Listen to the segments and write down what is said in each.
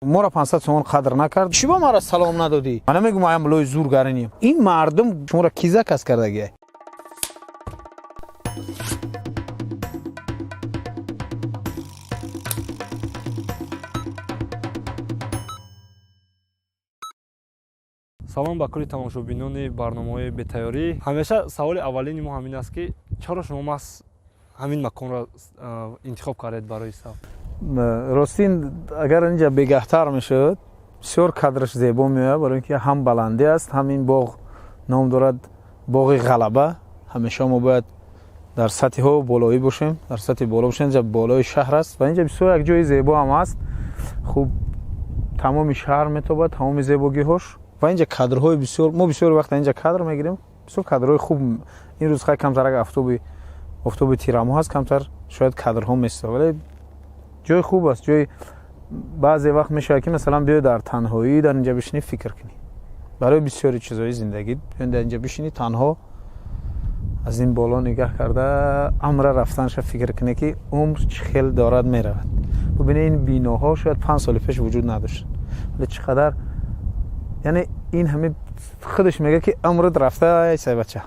Моро 500 сомон қадр накард. Чӣ ба маро салом надодӣ? Ман намегум, аям лои зургаринем. Ин мардум шуморо ки заказ кардагия? Салом ба кулли тамошобинони барномаҳои бетайёрӣ. Ҳамеша саволи аввалини мо ҳамин аст, ки чаро шумо маҳз ҳамин маконро интихоб кардед барои саф? Ростин, агар инҷа бегаҳтар мешуд, бисёр кадраш зебо меояд, барои ин ки ҳам баландӣ аст, ҳам ин боғ ном дорад боғи ғалаба. Ҳамеша мо бояд дар сатҳиҳо болоӣ бошем, дар сатҳи боло бошем. Инҷа болои шаҳр аст ва инҷа бисёр як ҷои зебо ҳам аст. Хуб, тамоми шаҳр метобад, тамоми зебогиҳош, ва инҷа кадрҳои бисёр, мо бисёр вақт инҷа кадр мегирем, бисёр кадрҳои хуб. Ин рӯз хай камтарак офтоби тирамоҳ аст, камтар шояд кадрҳо места, вале ҷои хуб аст. Ҷои баъзе вақт мешавад, ки масалан биёй дар танҳоӣ дар инҷа бишинӣ, фикр кунӣ барои бисёри чизҳои зиндагӣ. Биёй дар инҷа бишинӣ, танҳо аз ин боло нигаҳ карда, амра рафтанша фикр кунӣ, ки умр чӣ хел дорад меравад. Бубинед, ин биноҳо шояд 5 соли пеш вуҷуд надошт, вале чӣ қадар, яъне ин ҳами худаш мегӯяд, ки умрат рафта, ай бача,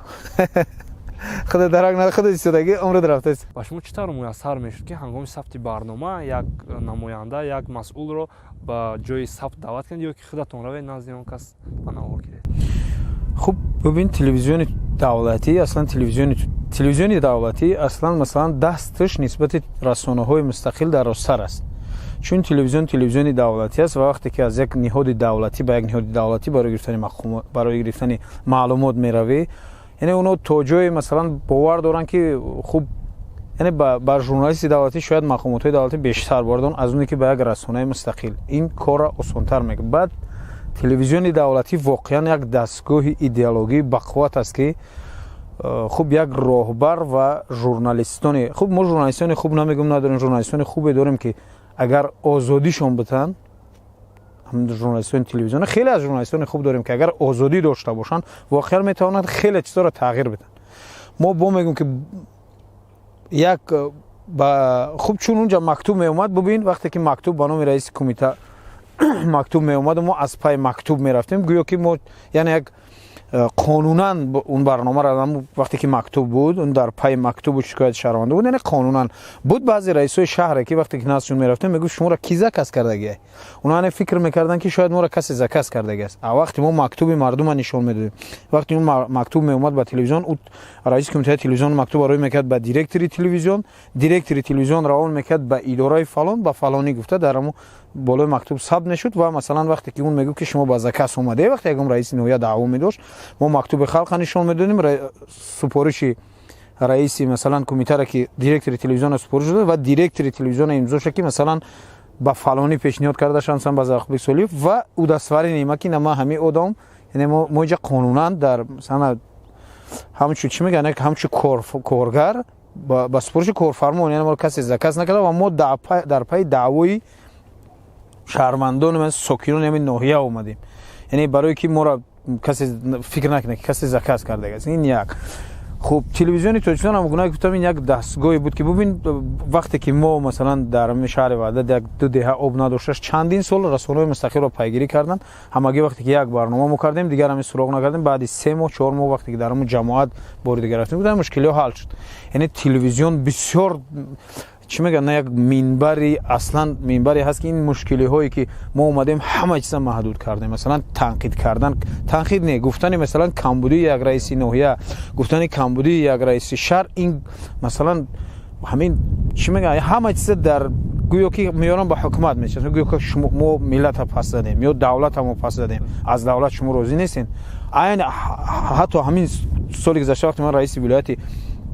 худ дарак на худ истодагӣ, умрат рафта. Ба шумо чӣ тавр муяссар мешуд, ки ҳангоми сабти барнома як намоянда, як масъулро ба ҷои сабт даъват кунед ё ки худатон равед назди он кас ба навор гиред? Хуб, бубин, телевизиони давлатӣ аслан, телевизиони давлатӣ аслан, масалан, дасташ нисбати расонаҳои мустақил дарозтар аст, чун телевизион телевизиони давлатӣ аст. Ва вақте ки аз як ниҳоди давлатӣ ба як ниҳоди давлатӣ барои гирифтани маълумот меравӣ, яъне онҳо то ҷое, масалан, бовар доранд, ки хуб, яъне ба журналисти давлатӣ шояд мақомотҳои давлатӣ бештар бовар доранд аз оне ки ба як расонаи мустақил. Ин корро осонтар мекунад. Баъд телевизиони давлатӣ воқеан як дастгоҳи идеологии бақувват аст, ки хуб, як роҳбар ва журналистони хуб, мо журналистони хуб намегӯм надорем, журналистони хубе дорем, ки агар озодишон битанд, журналистони телевизион, хеле аз журналистони хуб дорем, ки агар озодӣ дошта бошанд, воқеан метавонанд хеле чизҳоро тағйир биданд. Мо бо мегӯем, ки як ба хуб, чун унҷа мактуб меомад. Бубин, вақте ки мактуб ба номи раиси кумита мактуб меомаду мо аз пай мактуб мерафтем, гӯё ки мо, яъне, як қонунан он барномаро, вақте ки мактуб буд, он дар пайи мактубу шикояти шаҳрвандо буд, яъне қонунан буд. Баъзе раисои шаҳре, ки вақте ки наздшон мерафтем, мегуфт: «Шуморо ки заказ кардагия?» Онҳо, яъне, фикр мекарданд, ки шояд моро касе заказ кардагиаст. А вақте мо мактуби мардума нишон медодем, вақте он мактуб меомад ба телевизион, раиси кумитаи телевизион мактуб рӯй мекард ба директори телевизион, директори телевизион равон мекард ба идораи фалон, ба фалонӣ гуфта, дар ҳамо болои мактуб сабт мешуд. Ва масалан, вақте ки он мегуфт, ки шумо ба заказ омаде, вақте ягон раиси ноҳия даъво медошт, мо мактуби халқа нишон медодем, супориши раиси, масалан, кумитара, ки директори телевизиона супориш дод, ва директори телевизиона имзоша, ки, масалан, ба фалонӣ пешниҳод карда шаванд, ба Завқбек Солиев, ва удостоверение ма, ки на, ма ҳамин одам, яъне мо инҷа қонунан дар, масалан, ҳамчун, чӣ мегӯянд, ҳамчун коргар ба супориши корфармо, яъне моро касе заказ накарда ва мо дар пайи даъвои шаҳрвандони, сокинони ҳамин ноҳия омадем, яъне барое ки моро касе фикр накунад, ки касе заказ кардагааст. Ин як. Хуб, телевизиони Тоҷикистон ҳам, гуна гуфтам, ин як дастгоҳе буд, ки, бубин, вақте ки мо, масалан, дар шаҳри Ваҳдат як ду деҳа об надошташ, чандин сол расонаҳои мустақилро пайгирӣ карданд ҳамагӣ. Вақте ки як барнома мо кардем, дигар ҳамин суроғ накардем. Баъди 3 моҳ, 4 моҳ, вақте ки дар ҳамун ҷамоат бори дигар рафтем, гуфтам, мушкилиҳо ҳал шуд. Яъне телевизион бисёр, чӣ мегӯянд, на, як минбари, аслан минбаре ҳаст, ки ин мушкилиҳое ки мо омадем, ҳама чиза маҳдуд кардем. Масалан, танқид кардан, танқид не, гуфтани, масалан, камбудии як раиси ноҳия, гуфтани камбудии як раиси шаҳр, ин, масалан, ҳамин, чӣ мегӯянд, ҳама чиза дар гӯё ки меёрам ба ҳукумат мечасм, гӯё ки мо миллата пас задем ё давлата мо пас задем, аз давлат шумо розӣ нестен. Айн ҳатто ҳамин соли гузашта, вақте ман раиси вилояти,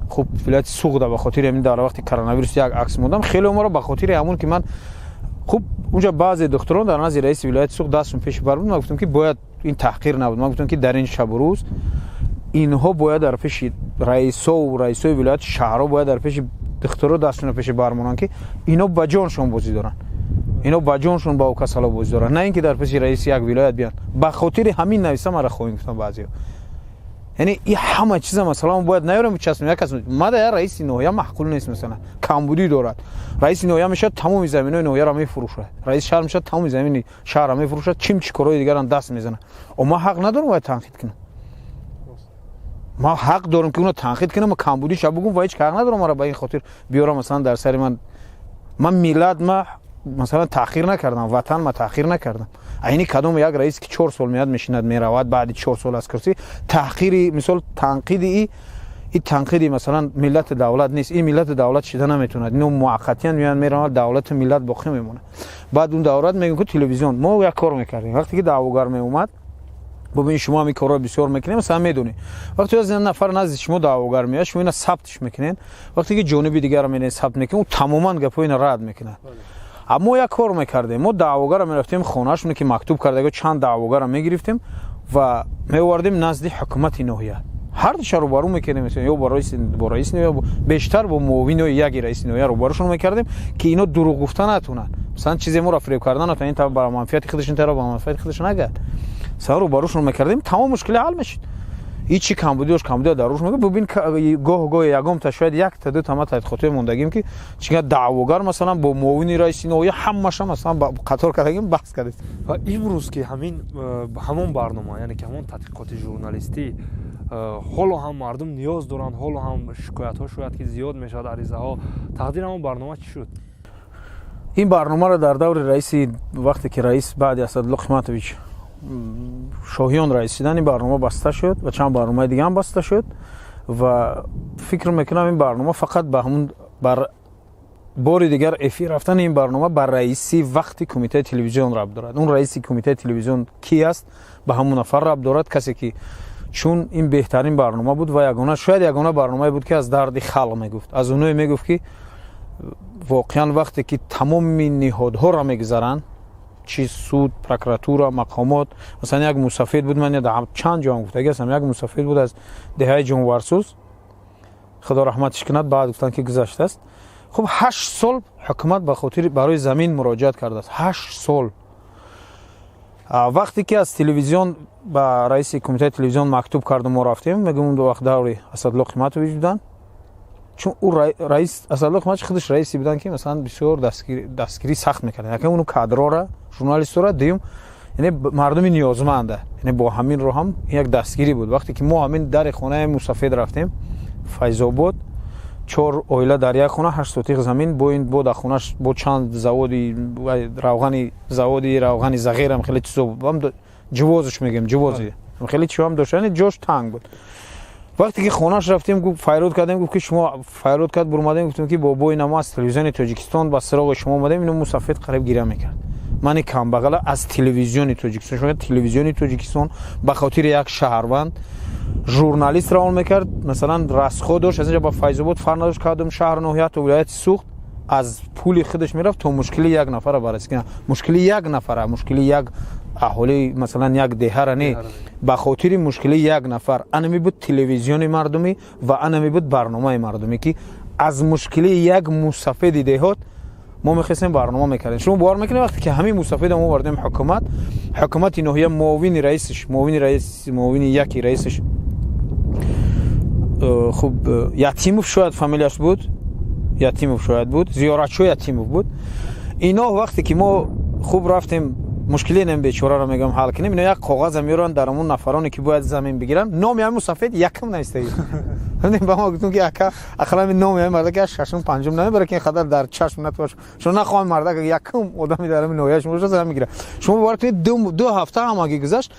хуб, вилояти Суғда, ба хотири ҳамин дар вақти коронавирус як акс мондам, хеле моро ба хотири ҳамон ки ман, хуб, унҷа баъзе духтурон дар назди раиси вилояти Суғд дастшон пеши бар буд, ман гуфтам, ки бояд ин таҳқир набуд. Ман гуфтам, ки дар ин шабу рӯз инҳо бояд дар пеши раисову раисои вилояти шаҳрҳо, бояд дар пеши духтуро дастшонро пеши бармонанд, ки ино ба ҷоншон бозӣ доранд, ино ба ҷоншон ба касало бозӣ доранд, на ин ки дар пеши раиси як вилоят биёнд. Ба хотири ҳамин нависа маро хоҳем гуфтам баъзеҳо. Яъне и ҳама чиза, масалан, бояд наёрем бичаспем як кас. Мада я раиси ноҳия маъқул нест, масалан, камбудӣ дорад. Раиси ноҳия мешавад, тамоми заминои ноҳияро мефурӯшад. Раиси шаҳр мешавад, тамоми замини шаҳрро мефурӯшад, чим чӣ корҳои дигарам даст мезанад. О, ман ҳақ надорам бояд танқид кунам? Ман ҳақ дорам, ки уно танқид кунам ва камбудиша бугум, ва ҳеҷ ҳақ надорам мара ба ин хотир биёрам, масалан, дар сари ман. Ман миллат ма, масалан, таъхир накардам, ватан ма таъхир накардам. Айни кадом як раис, ки 4 сол меяд, мешинад, меравад баъди 4 сол аз курсӣ, таҳқири, мисол, танқиди и танқиди, масалан, миллати давлат нест. Ин миллати давлат шида наметавонад. Ино муваққатиян меянд, меравад, давлату миллат боқӣ мемонад. Баъд он давлат мегӯем, ки телевизион. Мо як кор мекардем, вақте ки даъвогар меомад. Бубин, шумо ҳам ин корро бисёр мекунед, масалан, медонед, вақте аз нафар назди шумо даъвогар меояд, шумо ина сабтш мекунед. Вақте ки ҷониби дигарро менед, сабт мекунед, ӯ тамоман гапҳои ина рад мекунад. Аммо як кор мекардем: мо даъвогарро мерафтем хонаашоне, ки мактуб карда, чанд даъвогарро мегирифтем ва меовардем назди ҳукумати ноҳия, ҳар душа рӯбарӯ мекардем, ё бо раиси ноҳия, бештар бо муовинои яки раиси ноҳия рӯбарӯшон мекардем, ки ино дурӯғ гуфта натонанд, масалан, чизе моро фиреб карда натонанд, ин тараф ба манфиати худаш, ин тараф ба манфиати худаш нагад. Масалан, рӯбарӯшон мекардем, тамом мушкили ҳал мешид. И чӣ камбудӣ дошт, камбудиа дар руш мегӯ. Бубин, гоҳ гоҳ ягомта, шояд якта дута ма тадқиқотҳои мондагим, ки чига даъвогар, масалан, бо муовини раиси ноҳия ҳамаша, масалан, қатор кардагим, баҳс кардем. Ва имрӯз ки ҳамин ҳамон барнома, яъне ки ҳамон тадқиқоти журналистӣ, ҳоло ҳам мардум ниёз доранд, ҳоло ҳам шикоятҳо шояд ки зиёд мешавад, аризаҳо, тақдири ҳамон барнома чӣ шуд? Ин барномаро дар даври раиси, вақте ки раис баъди Асадулло Қиматович Шоҳиён раис шудан, ин барнома баста шуд ва чанд барномаи дига ҳам баста шуд. Ва фикр мекунам, ин барнома фақат ба ҳамун бар бори дигар эфир рафтани ин барнома ба раиси вақти кумитаи телевизион рабт дорад. Он раиси кумитаи телевизион ки аст, ба ҳамон нафар рабт дорад, касе ки, чун ин беҳтарин барнома буд ва ягона, шояд ягона барномае буд, ки аз дарди халқ мегуфт, аз оное мегуфт, ки воқеан вақте ки тамоми ниҳодҳоро мегузаранд, чи суд, прокуратура, мақомот. Масалан, як мусафед буд, ман чанд ҷоам гуфтаги ҳастам, як мусафед буд аз деҳаи Ҷонварсӯз, худо раҳматиш кунад, баъд гуфтанд, ки гузаштааст. Хуб, 8 сол ҳукумат ба хотири барои замин муроҷиат кардааст, 8 сол. Вақте ки аз телевизион ба раиси кумитаи телевизион мактуб кардум, мо рафтем, мегӯм, он вақт даври Асадулло Қиматович буданд, чун ӯ раис, Асадулло Қиматович худаш раисе буданд, ки, масалан, бисёр дастгирӣ сахт мекарданд. Якам уну кадрора, журналистора, дуюм, яъне мардуми ниёзманда, яъне бо ҳамин роҳ ҳам як дастгирӣ буд. Вақте ки мо ҳамин дари хонаи мусафед рафтем, Файзобод, чор оила дар як хона, 8 сотиқ замин, бо ин бо дар хонаш бо чанд заводи равғани, заводи равғани зағирам, хеле чизо, ҷувозш мегӯем, ҷувози, хеле чиҳоам дошт, яъне ҷош танг буд. Вақте ки хонаш рафтем, гуфт, файрод кардем, гуфт, ки шумо файрод кард, бурмадем, гуфтем, ки бобои намо, аз телевизиони Тоҷикистон ба сироғи шумо омадем. Ино мусафед қариб гиря мекард: мани камбағала аз телевизиони Тоҷикистон, шумо, телевизиони Тоҷикистон ба хотири як шаҳрванд журналист равон мекард, масалан, расход дошт, аз инҷа ба Файзобод, фарқ надошт кадом шаҳр, ноҳия то вилояти Суғд, аз пули худаш мерафт, то мушкили як нафара баррасӣ кунад, мушкили як нафара, мушкили як аҳолӣ, масалан, як деҳара не, ба хотири мушкили як нафар. Анами буд телевизиони мардумӣ ва анами буд барномаи мардумӣ, ки аз мушкили як мусафеди деҳот мо мехостем, барнома мекардем. Шумо бовар мекунед, вақте ки ҳамин мусафеда мо овардем ҳукумат, ҳукумати ноҳия, муовини раисш, муовини раис, муовини яки раисш, хуб, Ятимов шояд фамилияш буд, Ятимов шояд буд, Зиёратшо Ятимов буд. Ино вақте ки мо хуб рафтем, мушкили нем бечораро, мегӯям, ҳал кунем, ино як коғаза меоранд, дар ҳамун нафароне, ки бояд замин бигиранд, номи ҳамин мусафед якм навистагӣ. Ба мо гуфтем, ки ака, ақаллан номи ҳамин мардак як шашум, панҷум намебара, ки ин қадар дар чашм натош, шумо нахоҳем, мардак якм одами дар ҳамин ноҳия шумо бошад, мегирад. Шумо бовар кунед, 2 ҳафта ҳамагӣ гузашт,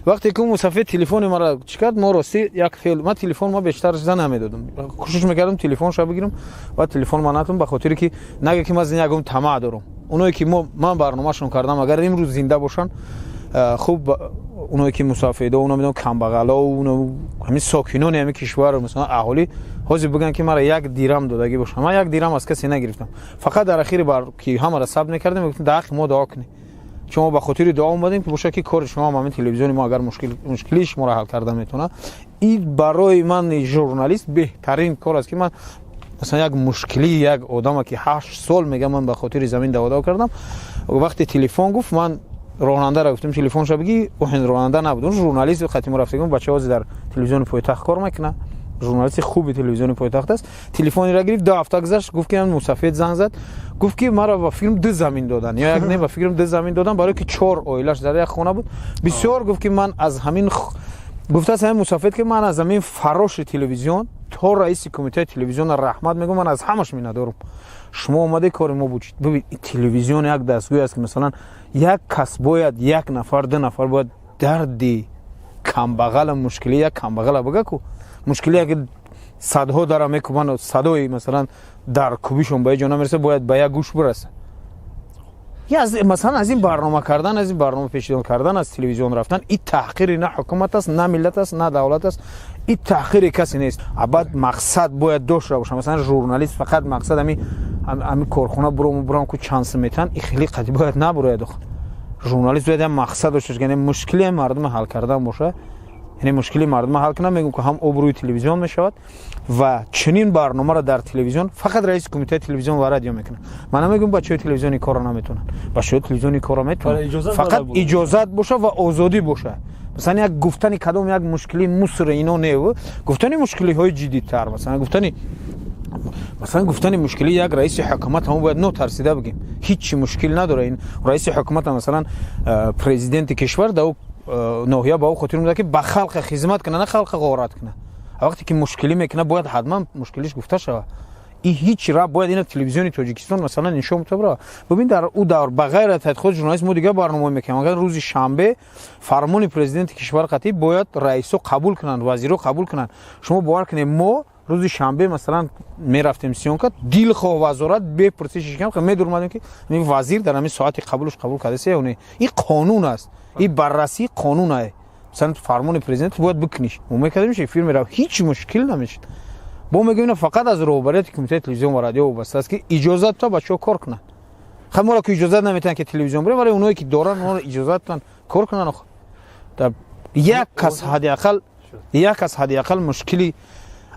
вақте ки мусафед телефони мара чӣ кард, мо ростӣ як хел, ман телефон ма бештар зан намедодам, кӯшиш мекардам телефонша бигирам ва телефон ма натум, ба хотире ки нага ки ман ягон тамаъ дорам. Оное ки ман барномашон кардам, агар имрӯз зинда бошанд, хуб, оное ки мусафедо, оно медонам, камбағало, ҳамин сокинони ҳамин кишвар, масалан, аҳолӣ ҳозир бигӯянд, ки мара як дирам додагӣ бошам, ман як дирам аз касе нагирифтам. Фақат дар ахири бар ки ҳамаро сабт мекардем, мегуфтем: дар ҳаққи мо дуо кунед, шумо ба хотири дуо омадем, ки бошад, ки кори шумо ҳамин телевизиони мо агар мушкилии шуморо ҳал карда метавонад. Ин барои ман журналист беҳтарин кор аст, ки ман, масалан, як мушкилии як одама, ки 8 сол мегам, ман ба хотири замин даводаво кардам. Вақте телефон гуфт, ман Ронандаро гуфтем, телефонша бигӣ. Ӯ ронанда набуд, журналист қати мо рафтагим. Бачаҳози дар телевизиони пойтахт кор мекунад, журналисти хуби телевизиони пойтахт аст. Телефонеро гирифт, 2 ҳафта гузашт, гуфт, ки мусафед занг зад, гуфт, ки маро ба фикрам ду замин додан ё як не, ба фикрам ду замин додан, барое ки чор оилаш дар як хона буд. Бисёр гуфт, ки ман аз ҳамин, гуфтааст ҳамин мусафед, ки ман аз ҳамин фарроши телевизион то раиси кумитаи телевизиона раҳмат мегӯм, ман аз ҳамаш миннатдорам, шумо омаде кори мо бучид. Бибин, телевизион як дастгоҳ аст, ки масалан як кас бояд, як нафар, ду нафар бояд дарди камбағала, мушкили як камбағала бига ку, мушкили як садҳо дара мекубанд, садои масалан дар кубишон ба ҷо намераса, бояд ба як гӯш бираса. Масалан, аз ин барнома кардан, аз ин барнома пешниҳод кардан, аз телевизион рафтан, и таҳқири на ҳукумат аст, на миллат аст, на давлат аст, и таҳқири касе нест. Абад мақсад бояд дошта боша. Масалан, журналист фақат мақсад ами корхона буром ку чанд сум метан, и хеле қати бояд набурояд. Журналист бояд як мақсад дошта боша, яъне мушкили мардума ҳал кардан боша, яъне мушкили мардума ҳал кунам. Мегӯм, ки ҳам обрӯи телевизион мешавад ва чунин барномаро дар телевизион фақат раиси кумитаи телевизион ва радио мекунад. Ман намегӯм, бачаҳои телевизиони корро наметавонанд, бачаҳои телевизиони корро метавонанд, фақат иҷозат боша ва озодӣ боша. Масалан, як гуфтани кадом як мушкили муср ино не, гуфтани мушкилиҳои ҷиддитар, масалан гуфтани мушкили як раиси ҳукумат, ҳамон бояд нотарсида бигем, ҳеҷ мушкил надора. Ин раиси ҳукумат, масалан, президенти кишвар да ноҳия ба ӯ хотир муда, ки ба халқа хизмат кунад, на халқа ғорат кунад. Вақте ки мушкилӣ мекунад, бояд ҳатман мушкилиш гуфта шавад. И ҳеҷ раб бояд ина телевизиони Тоҷикистон масалан нишон бутабра. Бибин, дар ӯ давр ба ғайр аз тадқиқоти журналист мо дигар барномаҳо мекунем. Агар рӯзи шанбе фармони президенти кишвар қатъӣ бояд раисо қабул кунанд, вазиро қабул кунанд. Шумо бовар кунед, мо рӯзи шанбе масалан мерафтем съёмка, дилхоҳ вазорат бепурсиши медурмадем, ки вазир дар ҳамин соати қабулш қабул кардасе ё не. Ин қонун аст, ин баррасии қонун ае. Масалан, фармони президент бояд бикуниш. Мо мекардем, эфир мерафт, ҳеҷ мушкил намешид. Бо мегӯем, фақат аз роҳбарияти кумитаи телевизион ва радио вобаста аст, ки иҷозат то бачаҳо кор кунанд. Хай, моро ки иҷозат наметиҳанд, ки телевизион бирем, вале оное ки доранд, онро иҷозат диҳанд кор кунанд. Як кас ҳадди ақал, як кас ҳадди ақал мушкили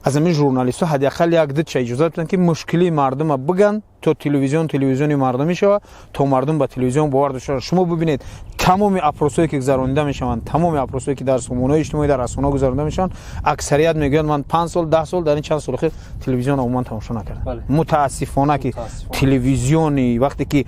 аз ҳамин журналистҳо ҳадди ақал як дуча иҷозат биданд, ки мушкилии мардума биган, то телевизион телевизиони мардумӣ шавад, то мардум ба телевизион бовар дошта шавад. Шумо бибинед, тамоми опросҳое ки гузаронида мешаванд, тамоми опросҳое ки дар сомонаҳои иҷтимоӣ, дар расонаҳо гузаронида мешаванд, аксарият мегӯянд, ман 5 сол, 10 сол, дар ин чанд соли охир телевизион умуман тамошо накардам. Мутаассифона, ки телевизиони вақте ки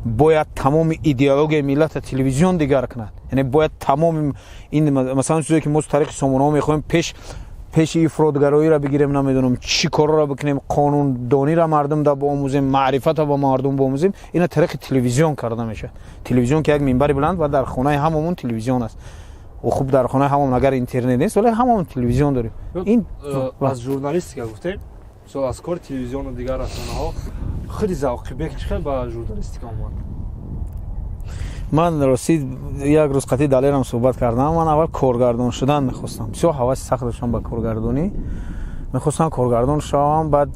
бояд тамоми идеологияи миллата телевизион дигар кунад, яъне бояд тамоми ин масалан чизе ки мо тариқи сомонаҳо мехоҳем пеши ифротгароиро бигирем, намедонам чӣ корро бикунем, қонундониро мардум да боомӯзем, маърифата ба мардум боомӯзем, ина тариқи телевизион карда мешавад. Телевизион ки як минбари баланд ва дар хонаи ҳамамон телевизион аст. Хуб, дар хонаи ҳамамон агар интернет нест, вале ҳамамон телевизион дорем. Ин аз журналистика гуфтем, мисол, аз кори телевизиону дигар расонаҳо, худи Завқибек чӣ хел ба журналистика омад? Ман ростӣ як рӯз қатъи Далерам суҳбат кардам. Ман аввал коргардон шудан мехостам, бисёр ҳаваси сахт доштам ба коргардонӣ, мехостам коргардон шавам. Баъд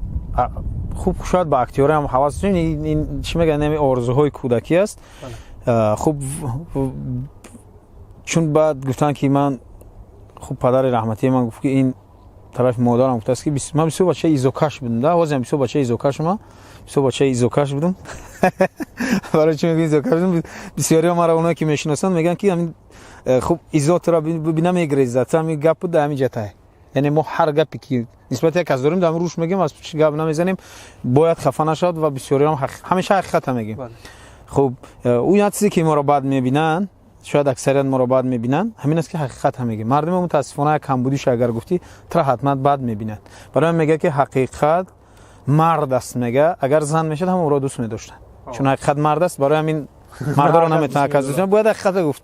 хуб, шояд ба актёриам ҳавас, чӣ мегӯянд, ами орзуҳои кӯдакӣ аст. Хуб, чун баъд гуфтанд, ки ман хуб, падари раҳматии ман гуфт, ки ин тарафи модарам гуфтааст, ки ман бисёр бачаи изокаш будам да, ҳозирам бисёр бачаи изокашма, бисёр бачаи изокаш будам. Барои чӣ мегӯям изокаш будам? Бисёриҳо маро, оное ки мешиносанд, мегӯянд, ки ҳамин хуб изотро бибина, мегрезад. Ҳамин гап буд, ҳамин ҷатай. Яъне мо ҳар гапе ки нисбати як кас дорем, дар рӯш мегӯем, аз пушти гап намезанем, бояд хафа нашавад. Ва бисёриҳам ҳамеша ҳақиқата мегӯем. Хуб, ӯ як чизе ки моро бад мебинанд, шояд аксарият моро бад мебинанд, ҳамин аст, ки ҳақиқат ҳам мегӯем. Мардуми мутаассифона як камбудиша агар гуфтӣ, тра ҳатман бад мебинад. Барои ман мегӯяд, ки ҳақиқат мард аст. Мега, агар зан мешад, ҳама ӯро дӯст медоштанд, чун ҳақиқат мард аст. Барои ҳамин мардоро наметавон кас дӯст, бояд ҳақиқата гуфт.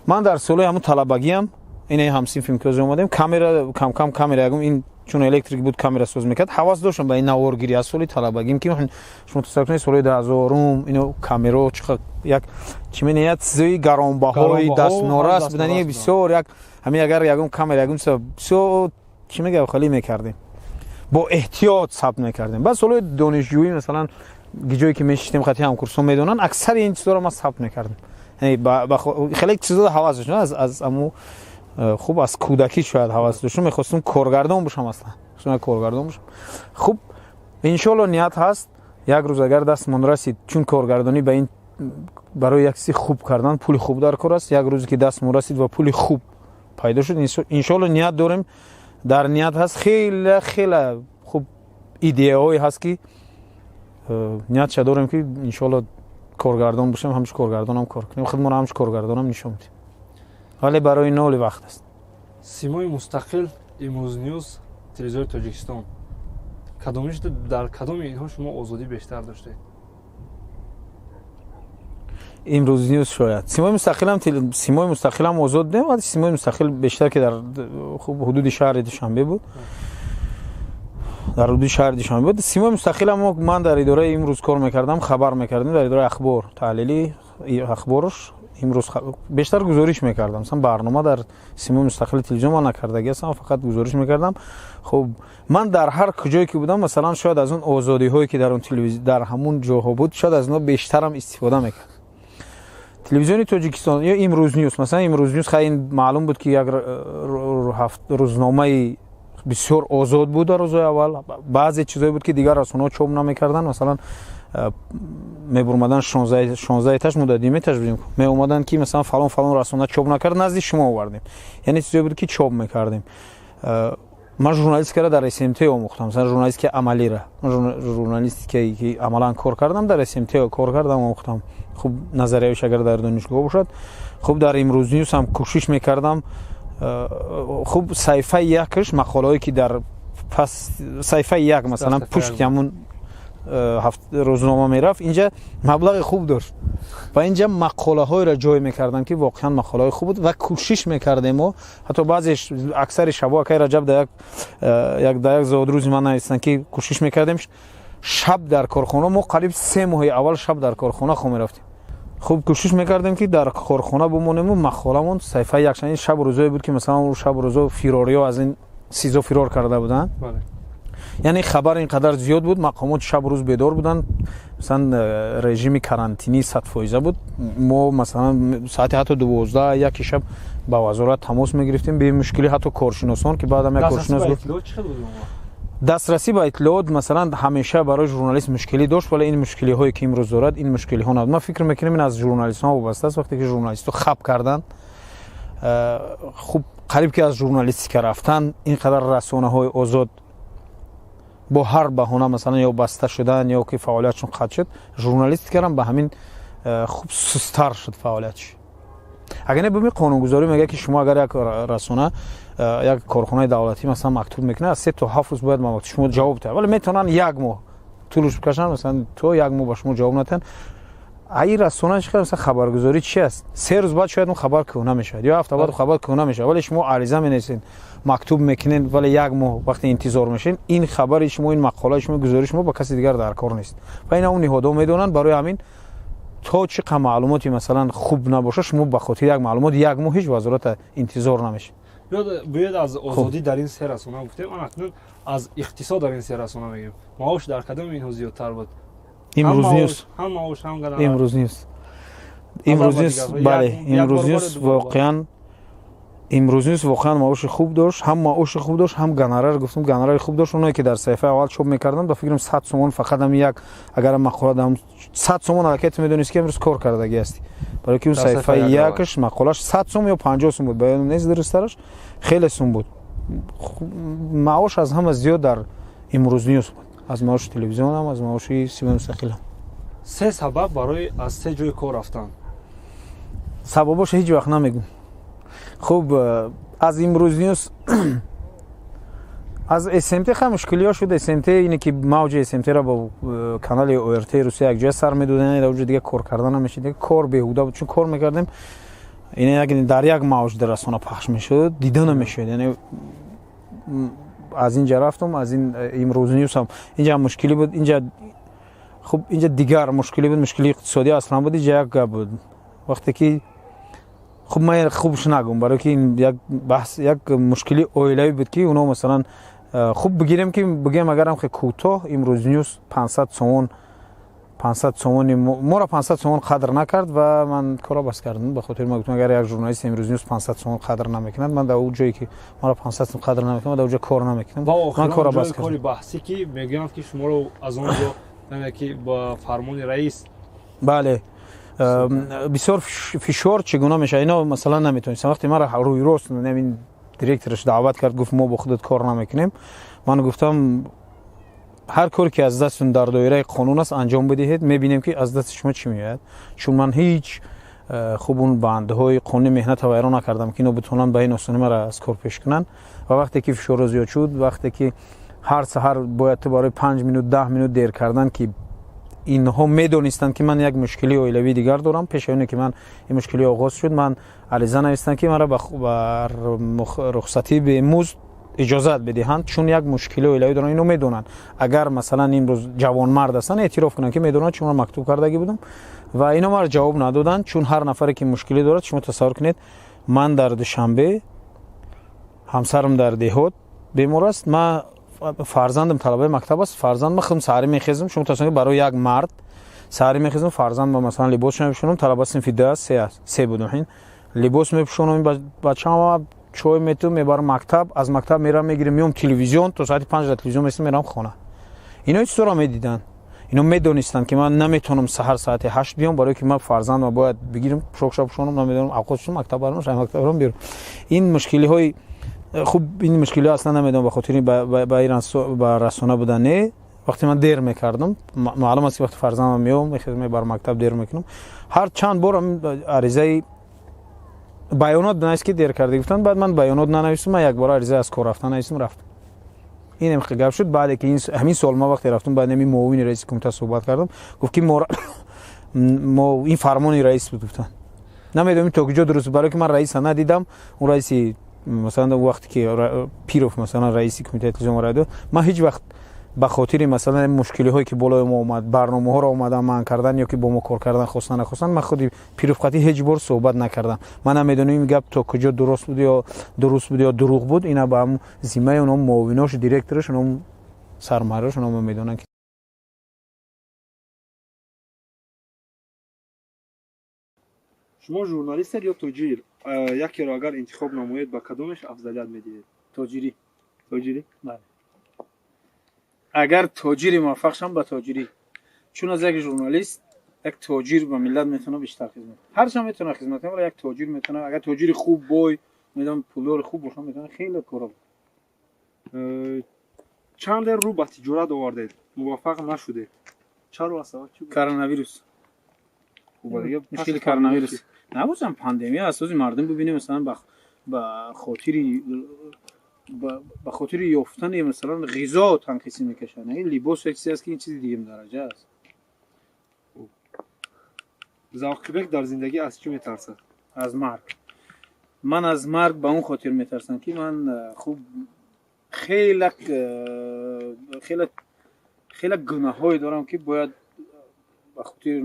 Ман дар солҳои ҳамун талабагиам, ина ҳамсинфим ки омадем, камера камкам камера ягум, ин чун электрик буд, камера соз мекард, ҳавас доштам ба ин наворгирӣ аз соли талабагим, ки шумо тасаввур кунед, соли 2000-ум ино камеро чӣ як чӣ мене, як чизои гаронбаҳои дастнорас будани бисёр. Як ҳамин агар ягон камера, ягон чиза бисёр, чӣ мега, халӣ мекардем, бо эҳтиёт сабт мекардем. Баъд солҳои донишҷӯӣ, масалан, ҷое ки мешиштем, хати ҳамкурсҳо медонанд, аксари ин чизҳоро ман сабт мекардам. Хеле чизҳо ҳавас доштам аз аму хуб, аз кӯдакӣ шояд ҳавас доштам, мехостам коргардон бошам, аслан коргардон бошам. Хуб, иншоалло, ният ҳаст, як рӯз агар дастмон расид, чун коргардонӣ ба ин Барои як чизи хуб кардан пули хуб дар кор аст. Як рӯзе ки дастмон расид ва пули хуб пайдо шуд, иншоалло, ният дорем, дар ният ҳаст, хеле хеле хуб идеяҳое ҳаст, ки ниятша дорем, ки иншоалло коргардон бошем, ҳамчун коргардонам кор кунем, худмонро ҳамчун коргардонам нишон медиҳем, вале барои ноли вақт аст. Симои мустақил, Имрӯз Ньюс, Телевизиони Тоҷикистон, кадомиш, дар кадоми инҳо шумо озодӣ бештар доштед? Имрӯз Ньюс шояд. Симои мустақилам, Симои мустақилам озод будем, вале Симои мустақил бештар, ки дар хуб ҳудуди шаҳри Душанбе буд, дар ҳудуди шаҳри Душанбе буд Симои мустақилам. Ман дар идораи Имрӯз кор мекардам, хабар мекардем дар идораи ахбор, таҳлили ахборш Имрӯз, бештар гузориш мекардам. Масалан, барнома дар Симои мустақили телевизион ман накардаги ҳастам, фақат гузориш мекардам. Хуб, ман дар ҳар куҷое ки будам, масалан, шояд аз он озодиҳое, ки дар он телевиз, дар ҳамун ҷоҳо буд, шояд аз онҳо бештарам истифода мекард. Телевизиони Тоҷикистон ё Имрӯз Ньюс, масалан, Имрӯз Ньюс, хай, ин маълум буд, ки як рӯзномаи бисёр озод буд. Дар рӯзҳои аввал баъзе чизое буд, ки дигар расонаҳо чоп намекарданд. Масалан, мебурмадан 16 этаж, мо дар дуюм этаж будем, меомаданд, ки масалан фалон фалон расона чоп накард, назди шумо овардем. Яъне чизое буд, ки чоп мекардем. Ман журналистикаро дар СМТ омӯхтам, масалан, журналистикаи амалира, журналистикае ки амалан кор кардам, дар СМТ кор кардам, омӯхтам. Хуб, назариявиш агар дар донишгоҳ бошад. Хуб, дар Имрӯз Ньюс ҳам кӯшиш мекардам. Хуб, саҳифаи якаш мақолаҳое, ки дар пас саҳифаи як, масалан, пушти ҳамун рӯзнома мерафт, инҷа маблағи хуб дошт ва инҷа мақолаҳоеро ҷой мекардам, ки воқеан мақолаҳои хуб буд, ва кӯшиш мекардем мо ҳатто баъзе аксари шабо, акай Раҷаб, дар як зодрӯзи ман нависанд, ки кӯшиш мекардем шаб дар корхона, мо қариб 3 моҳи аввал шаб дар корхона хоб мерафтем. Хуб, кӯшиш мекардем, ки дар корхона бимонему мақоламон саҳифаи якшан. Шабу рӯзое буд, ки масалан шабу рӯзо фирориҳо аз ин СИЗО фирор карда буданд, яъне хабар ин қадар зиёд буд, мақомот шабу рӯз бедор буданд. Масалан, режими карантинӣ 100% буд. Мо, масалан, соати ҳатто 12, 1 шаб ба вазорат тамос мегирифтем бемушкилӣ, ҳатто коршиносон, ки баъдам як коршинос гуфт. Дастрасӣ ба иттилоот, масалан, ҳамеша барои журналист мушкилӣ дошт, вале ин мушкилиҳое, ки имрӯз дорад, ин мушкилиҳо набуд. Ман фикр мекунам, ин аз журналистҳо вобаста аст. Вақте ки журналистҳо хаб карданд, хуб, қариб ки аз журналистика рафтан, ин қадар расонаҳои озод бо ҳар баҳона, масалан, ё баста шудан, ё ки фаъолиятшон қатъ шуд, журналистикарам ба ҳамин хуб сустар шуд фаъолиятш. Агар не, бибин, қонунгузорӣ мегӯяд, ки шумо агар як расона, як корхонаи давлатӣ, масалан, мактуб мекунад, аз 3 то 7 рӯз бояд шумо ҷавоб диҳад, вале метавонанд як моҳ тӯлуш бикашанд, масалан, то як моҳ ба шумо ҷавоб надиҳанд. Аи расона чӣ, масалан, хабаргузорӣ чи аст? 3 рӯз баъд шояд он хабар кӯҳна мешавад ё ҳафта баъд хабар кӯҳна мешавад, вале шумо ариза менависед, мактуб мекунед, вале як моҳ вақте интизор мешавед, ин хабари шумо, ин мақолаи шумо, гузориши шумо ба каси дигар дар кор нест ва ина он ниҳодҳо медонанд. Барои ҳамин то чӣ қа маълумоти, масалан, хуб набошад, шумо ба хотири як маълумот як моҳ ҳеҷ вазората интизор намешавед. Биёед, аз озодӣ дар ин се расона гуфтем, ан акнун аз иқтисод дар ин се расона мегӯем. Маош дар кадоми инҳо зиёдтар буд? Имрӯз Ньюс. Ҳам маош, ҳам гонорар? Имрӯз Ньюс, Имрӯз Ньюс, бале, Имрӯз Ньюс воқеан, Имрӯз Ньюс воқеан маоши хуб дошт, ҳам маоши хуб дошт, ҳам гонорар, гуфтам, гонорари хуб дошт. Оное ки дар саҳифаи аввал чоп мекардам, ба фикрам, 100 сомон фақат ҳам як агар мақола дам 100 сомон, аллакай ту медонист, ки имрӯз кор кардагӣ ҳастӣ, барои ки он саҳифаи якаш мақолаш 100 сом ё 50 сум буд, ба ёдам нест дурусттараш, хеле сум буд. Маош аз ҳама зиёд дар Имрӯз Ньюс буд, аз маоши телевизионам, аз маоши Симои мустақилам. Се сабаб барои аз се ҷои кор рафтан? Сабабоша ҳеҷ вақт намегӯм. Хуб, аз Имрӯз Ньюс, аз СМТ ха мушкилиҳо шуд. СМТ ине ки мавҷи СМТ-ро бо канали ОРТ Русия якҷоя сар медоданд, дар уҷо дига кор карда намешид, кор беҳуда буд, чун кор мекардем, ин дар як мавҷ дар расона пахш мешуд, дида намешуд. Яъне аз инҷа рафтам, аз ин Имрӯз Ньюсам инҷа мушкилӣ буд. Инҷа, хуб, инҷа дигар мушкилӣ буд, мушкилии иқтисодӣ аслан буд. Инҷа як гап буд, вақте ки, хуб, ман хубш нагум, барои ки як баҳс, як мушкили оилавӣ буд, ки оно, масалан, хуб, бигирем, ки бигем, агарам хе кӯтоҳ, Имрӯз Ньюс 500 сомон, 500 сомони моро 500 сомон қадр накард ва ман корро бас кардам. Ба хотири ма гуфтам, агар як журналист Имрӯз Ньюс 500 сомон қадр намекунад, ман дар ӯ ҷое ки маро 500 сом қадр намекунад, ман дар ӯ ҷо кор намекунам. Ман корро бас кардам. Кори баҳсӣ, ки мегӯянд, ки шуморо аз он ҷо, яъне ки ба фармони раис. Бале. Бисёр фишор чӣ гуна мешавад, ино масалан наметонистам. Вақте маро рӯи рост ҳамин директораш даъват кард, гуфт мо бо худат кор намекунем. Ман гуфтам ҳар коре ки аз дастатон дар доираи қонун аст анҷом бидиҳед, мебинем ки аз дасти шумо чӣ меояд. Чун ман ҳеҷ хуб он бандҳои қонуни меҳнатро вайрон накардам ки ино битавонанд ба ин осонӣ маро аз кор пеш кунанд. Ва вақте ки фишорро зиёд шуд, вақте ки ҳар саҳар бояд ту барои 5 минут 10 минут дер кардан, ки инҳо медонистанд ки ман як мушкилии оилавии дигар дорам. Пеш аз оне ки ман ин мушкилӣ оғоз шуд, ман ариза навистам ки маро ба рухсатии бемузд иҷозат бидиҳанд, чун як мушкилии оилавӣ дорам. Ино медонанд, агар масалан имрӯз ҷавонмард ҳастанд, эътироф кунанд ки медонанд, чун ман мактуб кардагӣ будам ва ино маро ҷавоб надоданд. Чун ҳар нафаре ки мушкилӣ дорад, шумо тасаввур кунед, ман дар Душанбе, ҳамсарам дар деҳот бемор аст, ман фарзандам талабаи мактаб аст, фарзанд ман худам саҳарӣ мехезам. Шумо тасаввур кунед, барои як мард саҳарӣ мехезам, фарзанд масалан либосшо мепӯшонам, талаба синфи 2 аст, 3 аст, 3 будам, ҳин либос мепӯшонам, бачаам чой метум, мебарам мактаб, аз мактаб мерам мегирам, меом телевизион, то соати 5 дар телевизион местам, мерам хона. Ино чизоро медиданд, ино медонистанд ки ман наметавонам саҳар соати 8 биём, барое ки ман фарзандам бояд бигирам, пӯшокша пӯшонам, намедонам авқот шудам, мактаб барам, шай мактаб барам биёрам. Ин мушкилиҳои хуб, ин мушкилиҳо аслан намедонам ба хотири ба расона буда не. Вақте ман дер мекардам, маълум аст ки вақте фарзандам меом, мехезам, мебарам мактаб, дер мекунам. Ҳар чанд бор аризаи баёнот навист ки дер карда гуфтанд, баъд ман баёнот нанавистам, ман якбора ариза аз кор рафтан навистам, рафтам. Ин хел гап шуд. Баъде ки ҳамин сол ман вақте рафтам, баъд ҳамин муовини раиси кумита суҳбат кардам, гуфт ки мо ин фармони раис буд, гуфтанд. Намедонам то куҷо дуруст, барое ки ман раиса надидам. Он раиси масалан вақте ки Пиров масалан раиси кумитаи телевизион радио, ман ҳеҷ вақт ба хотири масалан мушкилиҳое ки болои мо омад, барномаҳоро омадан манъ кардан ё ки бо мо кор кардан хостан нахостан, ман худи Пиров қатъи ҳеҷ бор суҳбат накардам. Ман намедонам ин гап то куҷо дуруст буд ё дуруст буд ё дурӯғ буд. Ина ба ҳам зиммаи оно муовинош, директораш, оно сармуҳаррираш, оно медонанд. Шумо журналистед ё тоҷир? Якеро агар интихоб намоед, ба кадомеш афзалият медиҳед? Тоҷирӣ. Тоҷирӣ? Бале. Агар тоҷири муваффақ шавам, ба тоҷирӣ. Чун аз як журналист як тоҷир ба миллат метавонад бештар хизмат. Ҳарчанд метавонад хизмат кунад, вале як тоҷир метавонад, агар тоҷири хуб бой, медонам пулдори хуб бошад, метавонад хеле корро кунад. Чанде рӯ ба тиҷорат овардед, муваффақ нашудед. Чаро, сабаб чӣ буд? Коронавирус. Мушкили коронавирус. Набозам пандемия асоси мардум бибинем, масалан ба хотири ёфтани масалан ғизо танқисӣ мекашанд. Ин либос як чизе аст ки ин чизи дуюм дараҷа аст. Завқибек дар зиндагӣ аз чӣ метарсад? Аз марг. Ман аз марг ба он хотир метарсам ки ман хуб хеле хеле хеле гуноҳҳое дорам ки бояд ба хотири